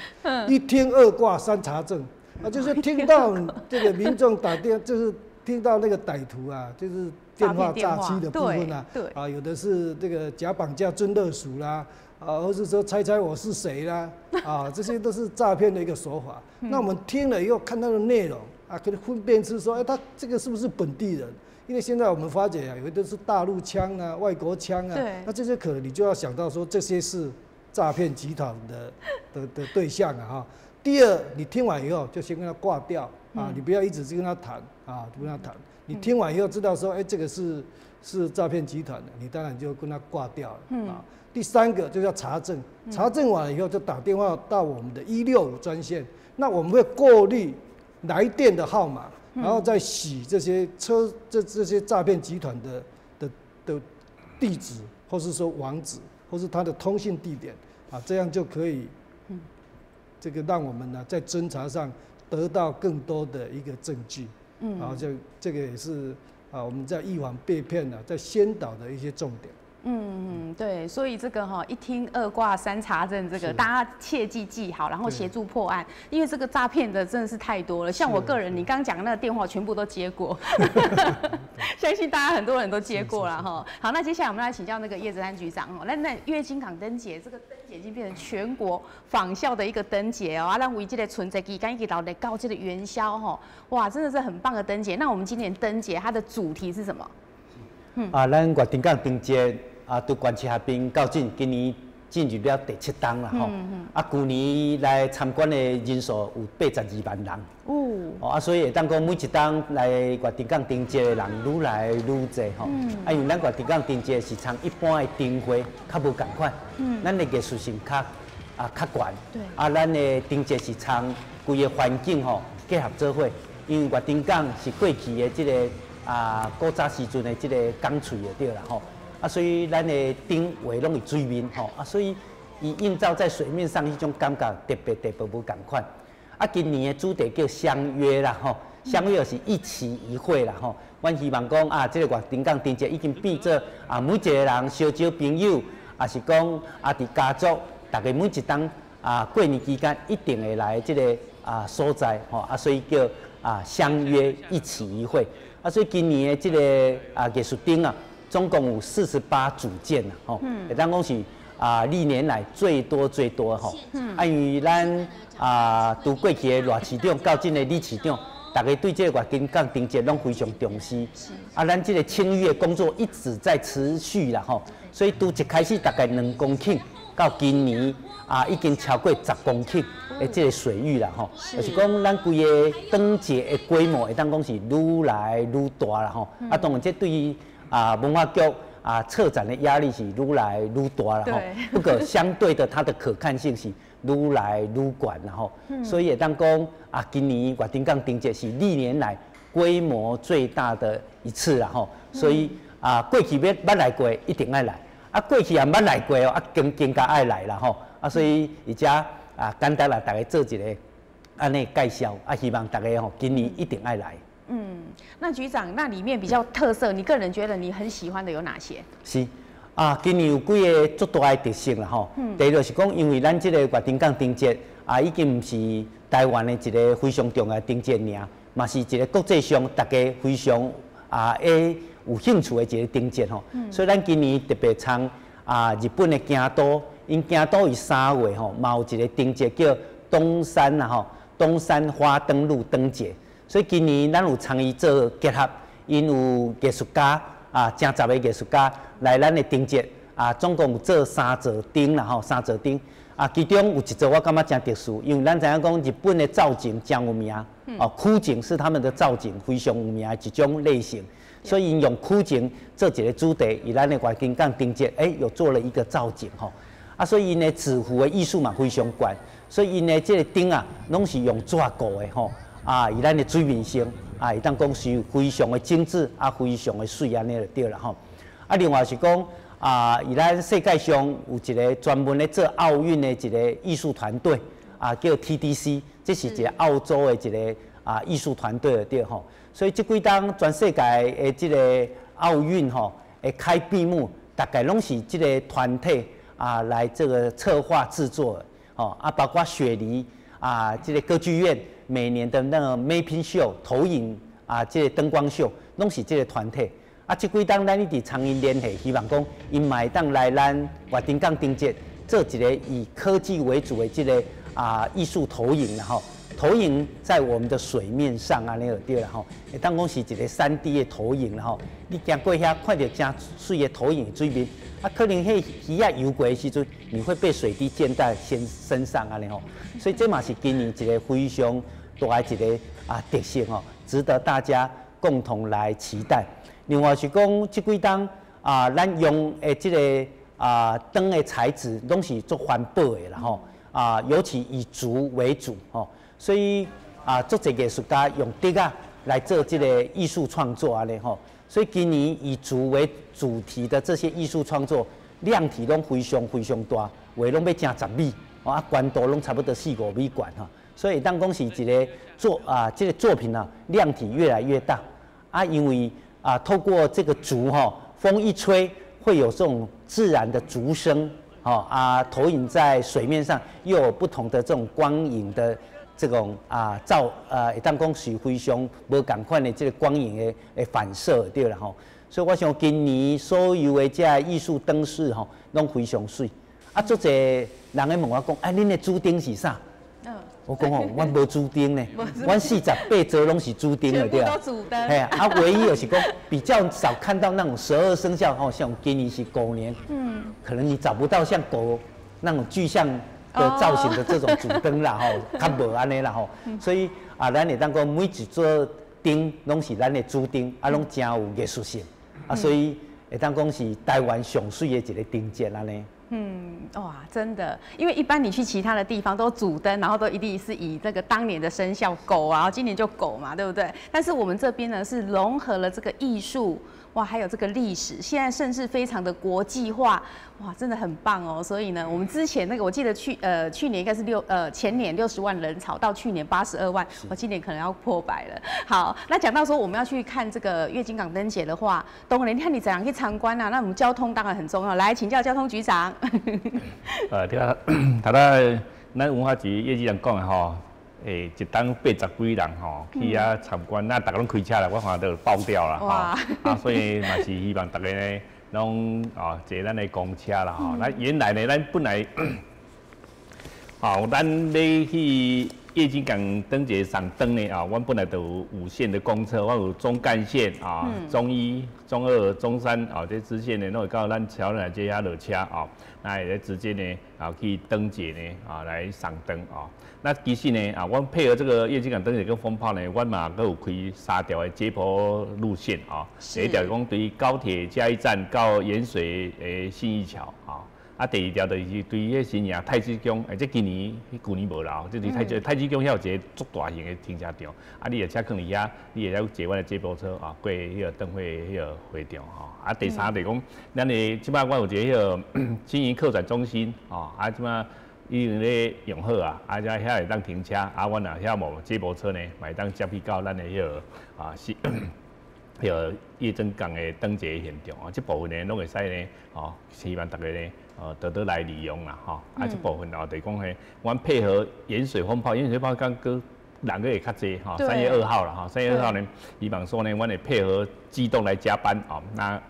一听二挂三查证，啊，就是听到这个民众打电，就是听到那个歹徒啊，就是电话诈欺的部分啊，啊，有的是这个假绑架真勒赎啦。啊，或是说猜猜我是谁啦，啊，这些都是诈骗的一个手法。那我们听了以后，看他的内容啊，可以分辨出说，哎，他这个是不是本地人？因为现在我们发觉啊，有的是大陆腔啊、外国腔啊，那这些可能你就要想到说，这些是诈骗集团的对象啊，哈。第二，你听完以后就先跟他挂掉啊，你不要一直去跟他谈啊，不跟他谈。你听完以后知道说，哎，这个是诈骗集团的，你当然就跟他挂掉了啊。第三个就要查证，查证完了以后就打电话到我们的165专线，那我们会过滤来电的号码，然后再洗这些车这些诈骗集团的地址，或是说网址，或是他的通信地点啊，这样就可以，这个让我们呢在侦查上得到更多的一个证据，然后这个也是啊我们在预防被骗呢，在先导的一些重点。嗯，对，所以这个哈一听二挂三查证，这个大家切记记好，然后协助破案，因为这个诈骗的真的是太多了。像我个人，你刚刚讲的那个电话全部都接过，相信大家很多人都接过了哈。好，那接下来我们来请教那个叶哲安局长哦。那月津港灯节这个灯节已经变成全国仿效的一个灯节哦。啊，咱为这个春节期间一直到来到这个元宵哈，哇，真的是很棒的灯节。那我们今年灯节它的主题是什么？啊，咱月津港灯节啊，对关市合并到今，今年进入了第七冬啦吼。啊，旧年来参观的人数有82万人。哦，啊，所以会当讲每一冬来月津港灯节的人愈来愈济吼。啊，因为咱月津港灯节是参一般的灯会较无仝款。咱的艺术性较悬。啊，咱的灯节是参规个环境吼结合做伙，因为月津港是过去的这个啊古早时阵的这个港喙就对啦吼。啊，所以咱的灯画拢伫水面吼，啊，所以伊映照在水面上彼种感觉特别特别无仝款。啊，今年的主题叫相约啦吼，相约是一期一会啦吼。阮希望讲啊，这个月津港灯节已经变做啊，每一个人相招朋友，也是讲啊，伫家族，大家每一冬啊过年期间一定会来这个啊所在吼，啊，所以叫啊相约一期一会。啊，所以今年的这个啊艺术灯啊，总共有48组件啊，吼，会当讲是啊历年来最多最多吼。啊，因为咱啊，除过去的赖市长到这个李市长，大家對這个月津港燈節攏非常重視。啊，咱這个清淤的工作一直在持續啦吼，所以拄一開始大概2公頃，到今年啊已經超過10公頃的這个水域啦吼。就是講咱規个燈節的規模會當講是愈來愈大啦吼。啊，當然這對於啊文化局啊策展的壓力是愈來愈大啦吼。不過相對的，它的可看性是愈來愈懸啦吼。所以會當講啊，今年月津港燈節是歷年來規模最大的一次啦吼。所以啊，過去欲捌來過，一定愛來；啊，過去也毋捌來過哦，啊，更更加愛來啦吼。啊，所以而遮啊，簡單來逐家做一个按呢介紹，啊，希望逐家吼今年一定愛來。嗯，那局長，那裡面比較特色，你個人覺得你很喜歡的有哪些？是啊，今年有幾个足大的特色啦吼。第一就是講，因為咱這个月津港燈節啊，已經毋是台灣的一个非常重要的燈節爾，嘛是一个國際上大家非常啊會有興趣的一个燈節吼。所以咱今年特別參啊日本的京都，𪜶京都佇3月吼，嘛有一个燈節叫東山啦吼，東山花燈路燈節。所以今年咱有參伊做結合，𪜶有藝術家啊，成十个藝術家來咱的燈節啊，總共有做三座燈啦吼，三座燈啊，其中有一座我感覺誠特殊，因為咱知影講日本的造景誠有名，哦，枯井是他們的造景非常有名的一種類型，所以𪜶用枯井做一个主題，佇咱的月津港燈節，欸，有做了一個造景吼，啊，所以𪜶的紙糊的藝術嘛非常懸，所以𪜶的這个燈啊，攏是用紙糊的吼。啊，佇咱的水面上，啊，會當講是非常的精緻，啊，非常的媠按呢就對啦吼。啊，另外是講啊，佇咱世界上有一个專門咧做奧運的一个藝術團隊，啊，叫 TDC，這是一个澳洲的一个啊藝術團隊就對吼。所以這幾冬全世界的這个奧運吼，會開閉幕，大概攏是這个團體啊來這个策劃製作的，吼啊，包括雪梨啊，這个歌劇院。每年的那個 mapping show 投影啊，這个燈光秀，攏是這个團體。啊，這幾冬咱一直參𪜶聯繫，希望講𪜶嘛會當來咱月津港燈節做一个以科技為主的這个啊藝術投影啦吼。投影在我們的水面上按呢就對啦吼，會當講是一个3D 的投影啦吼。你行過遐看著誠媠的投影水面，啊，可能彼魚仔游過的時陣，你會被水滴濺在身身上按呢吼。所以這嘛是今年一个非常大的一个啊特色吼，值得大家共同來期待。另外是講，這幾冬啊，咱用的這个啊燈的材質攏是足環保的啦吼，啊，尤其以竹為主吼，所以啊，足濟藝術家用竹仔來做這个藝術創作按呢吼，所以今年以竹為主題的這些藝術創作，量體攏非常非常大，有的攏欲成10米，啊，懸度攏差不多四五米懸吼。所以當講是一个作啊，這个作品啊，量體越來越大啊，因為啊，透過這個竹吼，風一吹，會有這種自然的竹聲，吼啊，投影在水面上，又有不同的這種光影的這種啊照啊，會當講是非常無仝款的這个光影的的反射對啦吼。所以我想今年所有的這藝術燈飾吼，攏非常媠。啊，足濟人咧問我講，啊，恁的主燈是啥？我講哦，阮無主燈呢，阮48座攏是主燈的對啊。嘿啊，唯一就是講比較少看到那種12生肖吼，像今年是狗年，可能你找不到像狗那種具象的造型的這種主燈啦吼，較無按呢啦吼。所以啊，咱會當講每一座燈攏是咱的主燈，啊，攏誠有藝術性，啊，所以會當講是台灣上媠的一个燈節按呢。嗯，哇，真的，因為一般你去其他的地方都主燈，然後都一定是以這個當年的生肖狗啊，今年就狗嘛，對不對？但是我們這邊呢是融合了這個藝術，哇，還有這個歷史，現在甚至非常的國際化，哇，真的很棒哦。所以呢，我們之前那個我記得去年應該是前年60萬人潮，到去年82萬，我今年可能要破百了。好，那講到說我們要去看這個月津港燈節的話，當然你看你怎樣去參觀啊？那我們交通當然很重要，來請教交通局長。對啊，頭仔咱文化局葉局長講的吼，欸，一冬80幾人吼去遐參觀，那逐家攏開車啦，我看都爆掉啦吼。啊，所以嘛是希望逐家呢，攏哦坐咱的公車啦吼。咱原來呢，咱本來，哦，咱欲去夜景港灯节赏灯呢啊，阮本来就有五线的公车，阮有中干线啊、中一、中二、中三啊，这支线呢，拢会到咱桥来这遐落车啊，那会直接呢啊去灯节呢啊来赏灯啊。那其实呢啊，阮配合这个夜景港灯节跟蜂炮呢，阮嘛阁有开三条的接驳路线啊。第一条讲对高铁嘉义站到盐水的信义桥啊。啊，第二条就是对彼新营太子宫，这今年、旧年无啦，这对太子宫遐有一个足大型的停车场，啊，你的车囥伫遐，你会使坐阮的接驳车啊，过彼个灯会彼个会场吼。啊，第三就是讲，咱的这摆阮有一个彼个青云客转中心，吼，啊，这摆已经咧用好啊，啊，遮遐会当停车，啊，阮若遐无接驳车呢，嘛会当接去到咱的彼个啊是。彼个夜景港的灯节现场啊，这部分呢，拢会使呢，哦，希望大家呢，多多来利用啦，吼。啊，这部分哦，就是讲嘿，阮配合盐水蜂炮，盐水蜂炮刚阁人阁会较济吼，3月2号啦，吼，3月2号呢，希望说呢，阮会配合机动来加班哦。那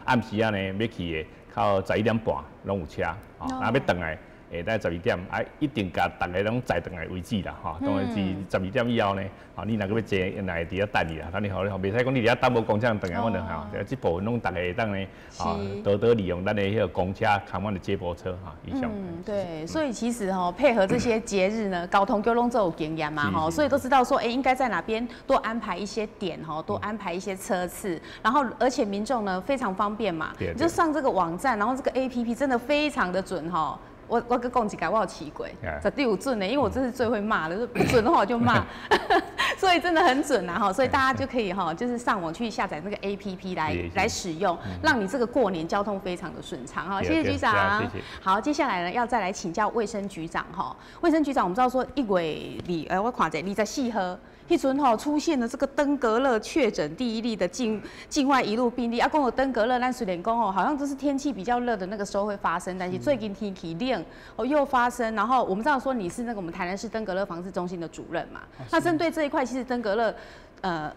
暗时仔呢，欲去的，到11点半拢有车，哦，若欲转来，会当十二点，啊，一定共逐家拢载转来为止啦，吼。当然是十二点以后呢，吼，你若阁欲坐，若会伫遐等你啦，等你好，袂使讲你伫遐等无公车转来，阮就吼，这部分拢逐家会当呢，啊，多多利用咱的彼个公车，共阮的接驳车哈，以上。嗯，对，所以其实吼，配合这些节日呢，交通局拢做有经验嘛，吼，所以都知道说，哎，应该在哪边多安排一些点，吼，多安排一些车次，然后而且民众呢非常方便嘛，你就上这个网站，然后这个 APP 真的非常的准，吼。我阁讲一下，我有试过，绝对有准的，因为我这是最会骂的，不准的话我就骂，所以真的很准啊哈，所以大家就可以哈，就是上网去下载那个 APP 来使用，让你这个过年交通非常的顺畅哈。谢谢局长。谢谢。好，接下来呢要再来请教卫生局长哈。卫生局长，我们知道说1月2，我看者24号。彼阵吼出现了这个登革热确诊第一例的境外移入病例啊，讲到登革热，咱虽然讲吼，好像都是天气比较热的那个时候会发生，但是最近天气冷哦又发生，然后我们知道说你是那个我们台南市登革热防治中心的主任嘛，那针对这一块，其实登革热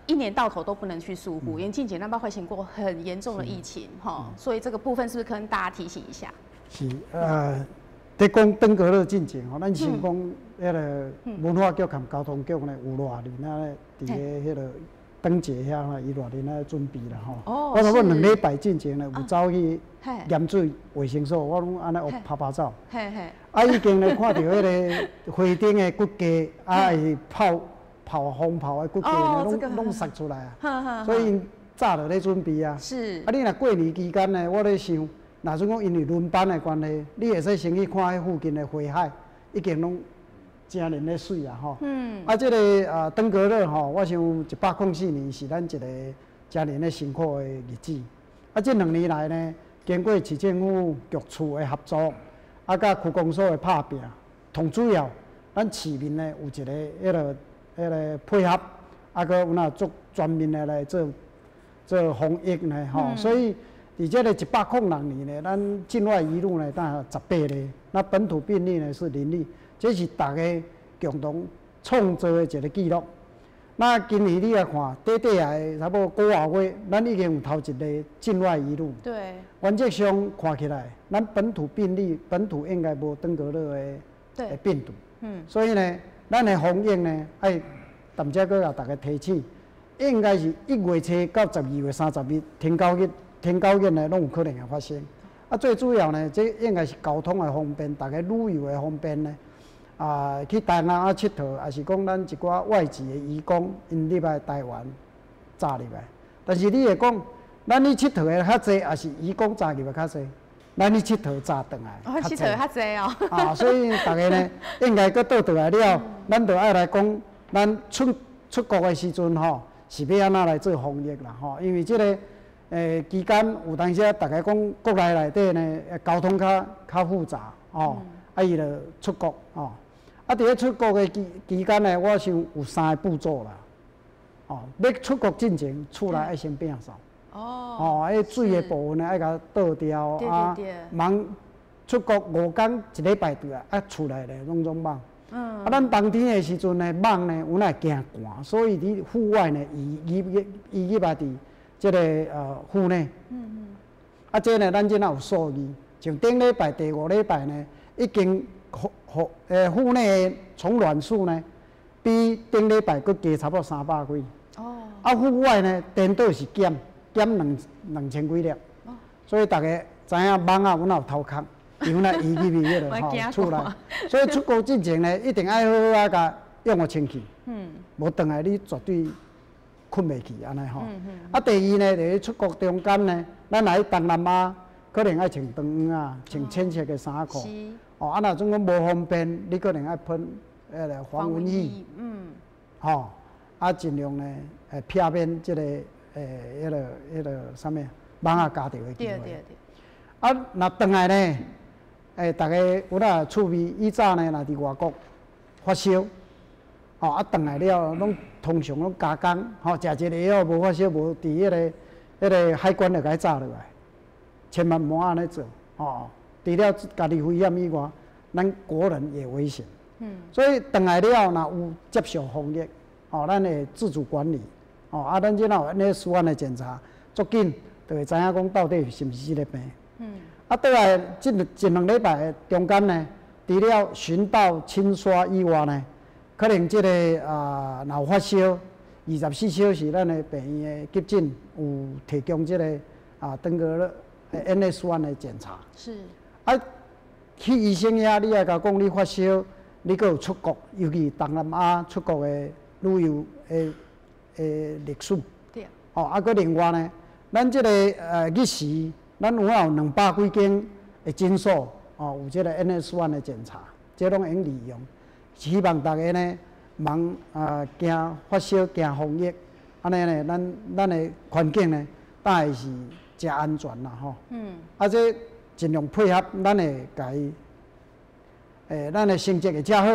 一年到头都不能去疏忽，因为近几年发生过很严重的疫情哈，所以这个部分是不是跟大家提醒一下？是，伫讲登革热进前吼，咱先讲彼个文化局佮交通局呢有偌人啊，伫咧彼个灯节遐啦，伊偌人咧准备啦吼。我差不多2礼拜进前呢，有走去盐水卫生所，我拢按呢学拍拍照。啊，已经咧看著彼个花灯的骨架，啊，会炮炮风炮的骨架呢，拢捒出来啊。所以𪜶早就咧准备啊。啊，你若过年期间呢，我咧想。若准讲因为轮班的关系，你会使先去看彼附近的花海，已经拢诚尔咧媠啊吼。啊，这个啊登革热吼，我想104年是咱一个诚尔咧辛苦的日子。啊，这2年来呢，经过市政府局处的合作，啊，佮区公所的拍拚，上主要咱市民呢有一个彼个配合，啊，阁有哪足全面的来做做防疫呢吼，所以。伫这个106年呢，咱境外移入呢，当18例，那本土病例呢是0例，这是大家共同创造的一个记录。那今年你来看，短短的差不多几外月，咱已经有头一例境外移入。原则上看起来，咱本土病例本土应该无登革热的病毒。所以呢，咱的防疫呢，爱踮遮阁共大家提醒，应该是1月初到12月30日，天狗日。天狗日呢，拢有可能会发生。啊，最主要呢，这应该是交通的方便，大家旅游的方便呢。啊，去东南亚𨑨迌，抑是讲咱一寡外籍的移工，𪜶入来台湾，早入来。但是你会讲，咱去𨑨迌的较济，抑是移工早入来较济？咱去𨑨迌早转来。哦，𨑨迌较济哦。啊，所以大家呢，应该阁倒转来了，咱就爱来讲，咱出国的时阵吼，是欲按怎来做防疫啦吼？因为这个。期间有当时啊，逐家讲国内内底呢，交通较复杂哦，啊伊就出国哦，啊伫咧出国的期间呢，我想有三个步骤啦，哦，欲出国进前，厝内爱先摒扫，哦，彼水的部分呢爱共倒掉啊，茫出国5工一礼拜转来，啊厝内咧拢总蠓，啊咱冬天的时阵呢，蠓呢有哪会惊寒，所以伫户外呢，伊伊入来伫。这个户内，啊，这呢，咱这哪有数字？像顶礼拜第五礼拜呢，已经户户内的虫卵数呢，比頂禮拜閣加差不多300幾。哦。啊，戶外呢，顛倒是減2000幾粒。哦。所以大家知影蠓仔阮有頭殼，因為伊入去彼个吼厝內，所以出國進前呢，一定愛好好啊共用予清氣。無轉來你絕對睏袂去按呢吼。啊，第二呢，就是出國中間呢，咱若去東南亞，可能愛穿長衫仔，穿淺色的衫褲。哦，啊，若總講無方便，你可能愛噴彼个防蚊液。吼，啊，盡量呢，會避免這个彼个啥物蠓仔咬著的機會。啊，若轉來呢，逐家有哪趣味，以早呢，若佇外國發燒，吼，啊，轉來了，攏通常攏加工，吼，食一个藥無發燒，無佇彼个海關就共伊紮落來，千萬莫按呢做，吼。除了家己危險以外，咱國人也危險。所以轉來了，若有接受防疫，吼，咱會自主管理，吼，啊，咱這若有 NS1 的檢查，足緊就會知影講到底是毋是這个病。啊，倒來這一兩禮拜中間呢，除了巡道清刷以外呢，可能這個啊，若有發燒，24小時咱的病院的急診有提供這個啊，登革熱 NS1 的檢查。啊，去醫生遐，你愛共講你發燒，你閣有出國，尤其東南亞出國的旅遊的歷史。哦，啊，閣另外呢，咱這個日時，咱有有200幾間的診所，哦，有這個 NS1 的檢查，這攏會用利用。希望大家呢，茫啊驚發燒、驚防疫，按呢呢，咱的環境呢，當然是誠安全啦，吼。啊，這盡量配合，咱會共伊，咱的成績會誠好，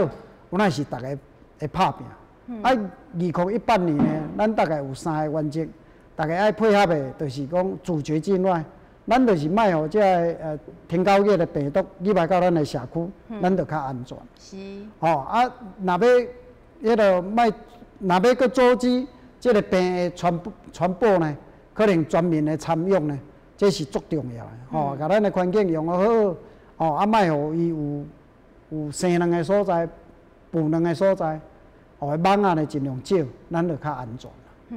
有那是逐家會拍拚。啊，2018年呢，咱大概有三个原則，逐家愛配合的，就是講阻絕境外，咱就是莫予這个天狗熱的病毒入來到咱的社區，咱就較安全。吼，啊，若欲彼个莫，若欲閣阻止這个病的傳播呢，可能全民的參與呢，這是足重要的。吼，共咱的環境用予好，吼，啊，莫予伊有生卵的所在、孵卵的所在，予蠓仔呢盡量少，咱就較安全。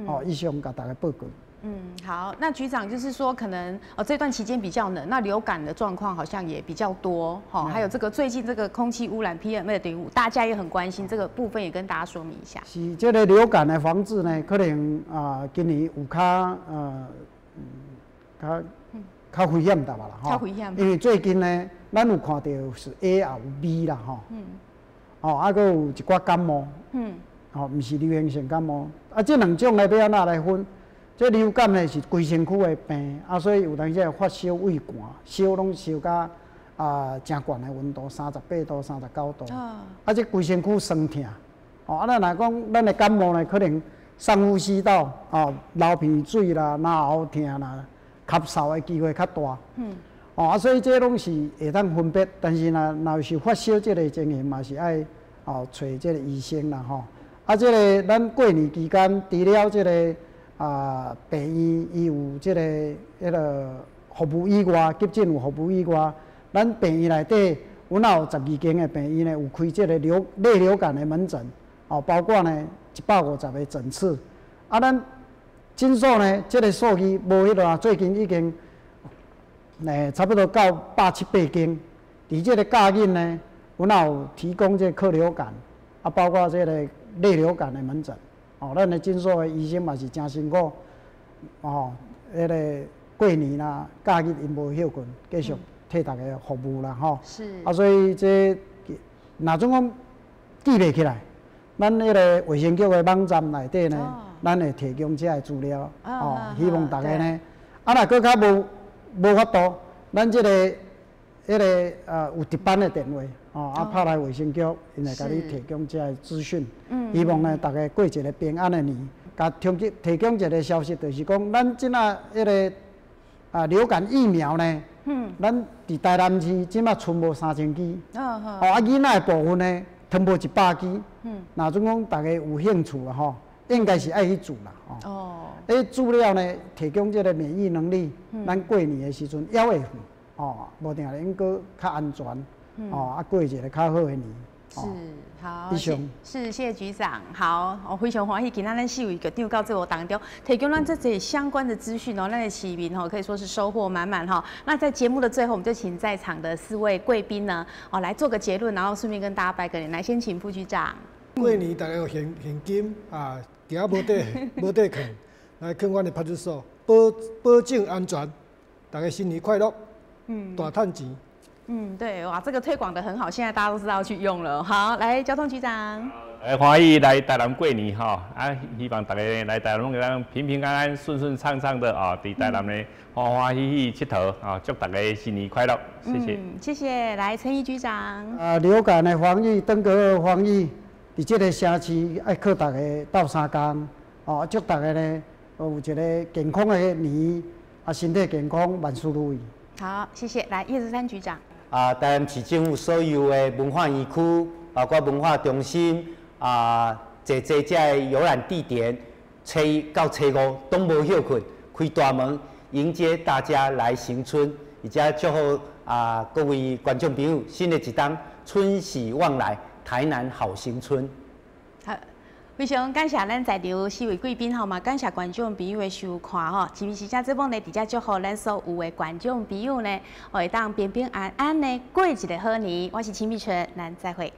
吼，以上共大家報告。嗯，好，那局長就是說，可能哦這段期間比較冷，那流感的狀況好像也比較多，哈，還有這個最近這個空氣污染 PM2.5，大家也很關心這個部分，也跟大家說明一下。是這個流感的防治呢，可能啊今年有較危險淡薄啦，較危險。因為最近呢，咱有看到是 A 也有 B 啦，吼。哦，啊，閣有一寡感冒。吼，毋是流行性感冒，啊，這兩種呢，欲按怎來分？這流感呢是規身軀的病，啊，所以有當時會發燒、畏寒，燒攏燒甲啊誠懸的溫度，38度、39度。啊，這規身軀酸痛。哦，啊，咱若講咱的感冒呢，可能上呼吸道哦，流鼻水啦、咽喉疼啦、咳嗽的機會較大。哦，啊，所以這攏是會當分別，但是若若是發燒這個情形，嘛是愛哦揣這個醫生啦吼。啊，這個咱過年期間，除了這個啊病院伊有這個彼个服務以外，急診有服務以外，咱病院內底，阮也有12間的病院呢，有開這個類流感的門診，哦，包括呢150個診次。啊，咱診所呢，這個數字無彼落啊，最近已經差不多到百七八間。佇這個假日呢，阮也有提供這個客流感，啊，包括這個類流感的門診。哦，咱的診所的醫生嘛是誠辛苦，哦，彼个過年啦、假日𪜶無歇睏，繼續替大家服務啦，吼。啊，所以這若總講記袂起來，咱彼个衛生局的網站內底呢，咱會提供這个資料，哦，希望大家呢，啊，若閣較無法度，咱這个彼个有值班的電話，哦，啊，拍來衛生局，𪜶會共你提供這个資訊。希望呢，大家過一個平安的年。共提供一個消息，就是講，咱這馬彼个啊流感疫苗呢，咱佇台南市這馬賰無3000支。哦，啊，囡仔的部分呢，賰無100支。若總講大家有興趣啦吼，應該是愛去注啦。哦。注了呢，提供這個免疫能力，咱過年的時陣猶會赴，哦，無定會閣較安全，哦，啊過一個較好的年。是，好，是，谢谢局长。好，我非常欢喜，今仔咱四位局长到节目当中，提供咱这些相关的资讯哦，咱的市民哦可以说是收获满满哈。那在节目的最后，我们就请在场的四位贵宾呢，哦来做个结论，然后顺便跟大家拜个年。来，先请副局长。过年大家有现现金啊，伫遐无地囥，来囥阮的派出所，保证安全，大家新年快乐，大趁钱。嗯，对，哇，这个推广的很好，现在大家都知道去用了。好，来，交通局长，欢迎来台南过年哈，啊，希望大家来台南拢会平平安安、顺顺畅畅的啊，伫台南呢欢欢喜喜𨑨迌啊，祝大家新年快乐，谢谢。谢谢，来，陈毅局长。啊，流感的防疫、登革热防疫，伫这个城市爱靠大家斗相共，哦，祝大家呢有一个健康的年，啊，身体健康，万事如意。好，谢谢。来，叶志山局长。啊，台南市政府所有的文化园区，包括文化中心，啊，济济这个游览地点，初一到初五拢无歇睏，开大门迎接大家来行春，而且祝福啊各位观众朋友，新的一冬春喜旺来，台南好行春。好。非常感谢咱在场四位贵宾吼嘛，感谢观众朋友的收看吼。市民时间节目呢，伫遮祝福咱所有的观众朋友呢，会当平平安安的过一个好年。我是秦美春，咱再会。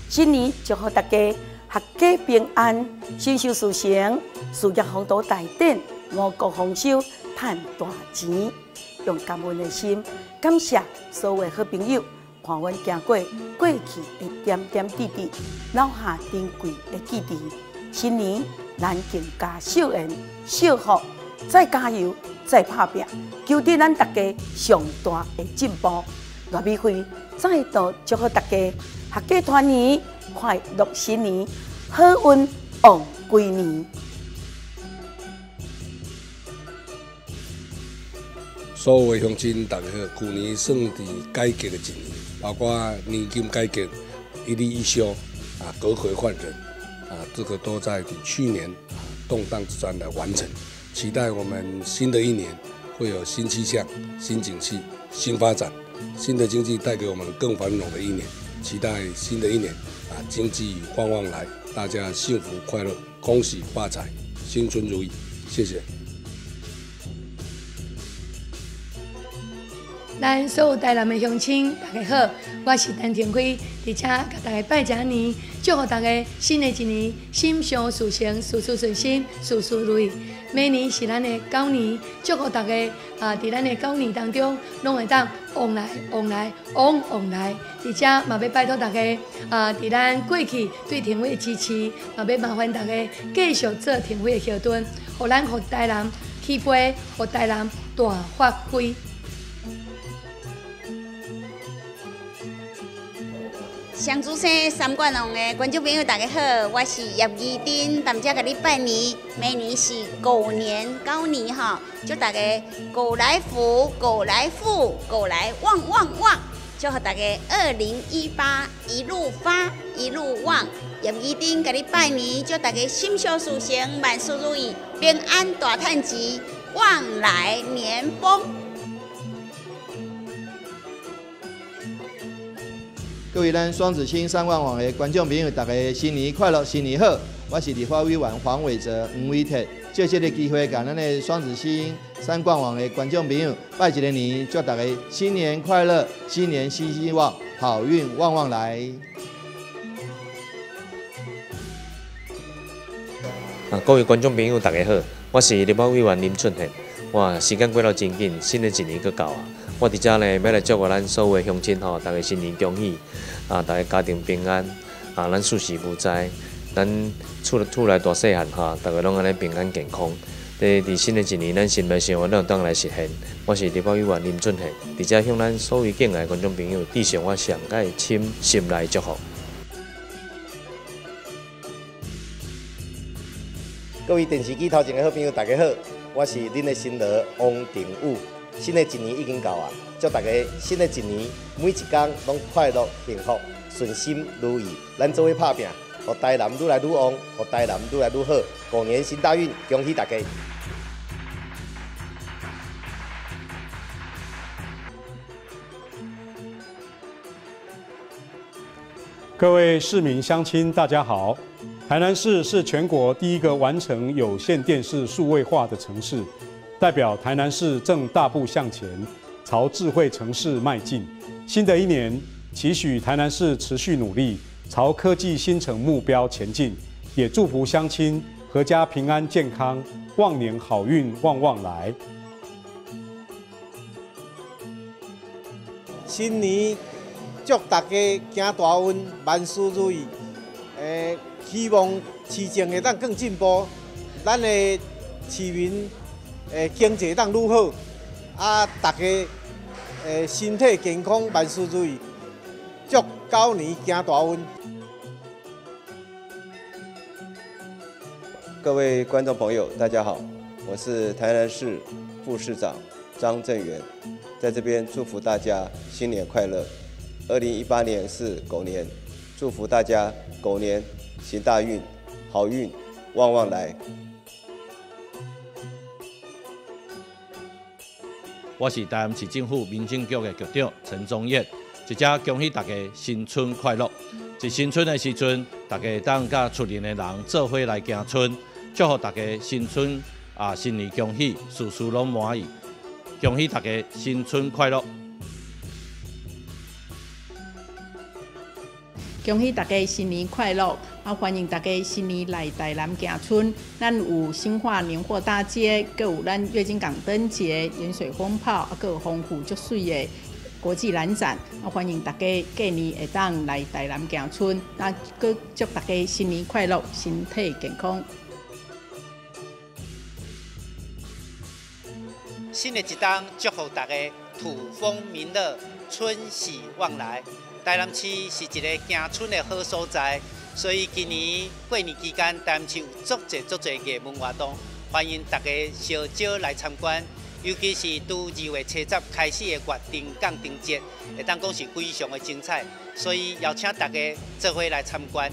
新年祝福大家阖家平安，心想事成，事业宏图大展，五谷丰收，赚大钱。用感恩的心，感谢所有好朋友，伴阮行过过去的点点滴滴，留下珍贵的记忆。新年咱更加惜缘惜福，再加油，再打拼，求得咱大家上大的进步。赖美惠再度祝福大家。阖家团圆，快乐新年，好运旺归年。所有的乡亲，大家好！去年算伫改革的一年，包括年金改革、一例一休啊，阁揆换人啊，这个都在去年动荡之中来完成。期待我们新的一年会有新气象、新景气、新发展、新的经济带给我们更繁荣的一年。期待新的一年啊，经济旺旺来，大家幸福快乐，恭喜发财，新春如意，谢谢。咱所有台南的乡亲，大家好，我是陈廷辉，伫遮共大家拜一年，祝福大家新的一年心想事成，事事顺心，事事如意。明年是咱的狗年，祝福大家啊，伫咱的狗年当中，拢会当旺来旺来旺旺来。伫遮嘛欲拜托大家啊，伫咱过去对廷辉的支持，嘛欲麻烦大家继续做廷辉的后盾，予咱予台南起飞，予台南大发挥。双子星三冠王的观众朋友，大家好，我是叶怡珍，踮遮共你拜年，明年是狗年，狗年吼，祝大家狗来福，狗来富，狗来旺旺旺，祝福大家2018一路发，一路旺。叶怡珍共你拜年，祝大家心想事成，万事如意，平安大趁钱，旺来年丰。各位咱双子星三冠网的观众朋友，大家新年快乐，新年好！我是立法委员黄伟哲、黄伟哲，借这个机会，共咱的双子星三冠网的观众朋友拜一个年，祝大家新年快乐，新年新希望，好运旺旺来！啊，各位观众朋友，大家好，我是立法委员林俊宪。哇，时间过了真紧，新的一年阁到啊！我伫遮呢，欲来祝福咱所有的乡亲吼，大家新年恭喜，啊，大家家庭平安，啊，咱四时无灾，咱厝内大细汉吼，大家拢按呢平安健康。伫新的一年，咱心内想的拢会当来实现。我是立法委员林俊宪，伫遮向咱所有敬爱的观众朋友致上我上界深心内祝福。各位电视机头前的好朋友，大家好，我是恁的新罗王定武。新的一年已经到啊，祝大家新的一年每一天拢快乐幸福、顺心如意。咱做伙拍拚，予台南愈来愈旺，予台南愈来愈好。狗年行大运，恭喜大家！各位市民乡亲，大家好。台南市是全国第一个完成有线电视数位化的城市，代表台南市正大步向前，朝智慧城市迈进。新的一年，期许台南市持续努力，朝科技新城目标前进，也祝福乡亲阖家平安健康，旺年好运旺旺来。新年祝大家行大运，万事如意。希望市政会当更进步，咱的市民经济当愈好，啊，大家身体健康，万事如意，祝狗年行大运。各位观众朋友，大家好，我是台南市副市长张正元，在这边祝福大家新年快乐。2018年是狗年，祝福大家狗年行大运，好运旺旺来。我是台南市政府民政局的局长陈宗彦，一遮恭喜大家新春快乐。伫新春的时阵，大家会当佮出门的人做伙来行春，祝福大家新春啊，新年恭喜，事事拢满意，恭喜大家新春快乐。恭喜大家新年快乐！啊，欢迎大家新年来台南行春。咱有新化年货大街，阁有咱月津港灯节、盐水风炮，啊，阁有丰富足媠的国际兰展。啊，欢迎大家过年会当来台南行春。那阁祝大家新年快乐，身体健康。新的一冬，祝福大家土风民乐，春喜旺来。台南市是一个行春的好所在，所以今年过年期间，台南市有足济足济艺文活动，欢迎大家小招来参观。尤其是拄2月70开始的月灯港灯节，会当讲是非常的精彩，所以邀请大家做伙来参观。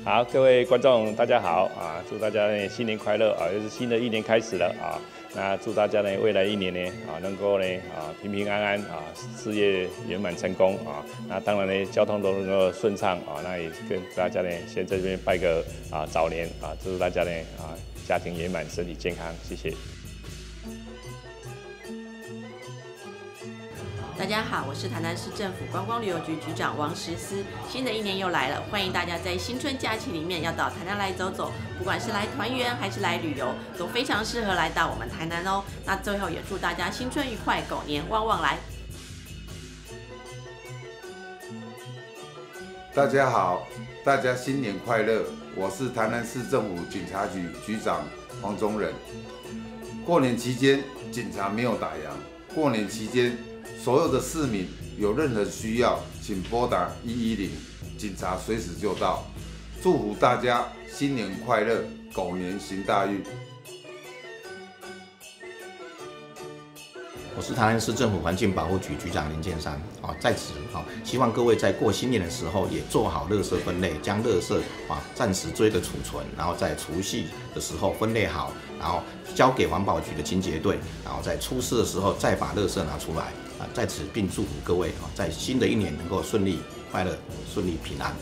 好，各位观众大家好啊！祝大家呢新年快乐啊！又是新的一年开始了啊！那祝大家呢未来一年呢啊能够呢啊平平安安啊，事业圆满成功啊！那当然呢交通都能够顺畅啊！那也跟大家呢先在这边拜个啊早年啊，祝大家呢啊家庭圆满，身体健康，谢谢。大家好，我是台南市政府观光旅游局局长王石思。新的一年又来了，欢迎大家在新春假期里面要到台南来走走，不管是来团圆还是来旅游，都非常适合来到我们台南哦。那最后也祝大家新春愉快，狗年旺旺来。大家好，大家新年快乐！我是台南市政府警察局局长黄宗仁。过年期间，警察没有打烊。过年期间，所有的市民有任何需要，请拨打110，警察随时就到。祝福大家新年快乐，狗年行大运。我是台南市政府环境保护局局长林建山啊，在此啊，希望各位在过新年的时候也做好垃圾分类，将垃圾啊暂时做一个储存，然后在除夕的时候分类好，然后交给环保局的清洁队，然后在初四的时候再把垃圾拿出来啊。在此并祝福各位啊，在新的一年能够顺利、快乐、顺利、平安。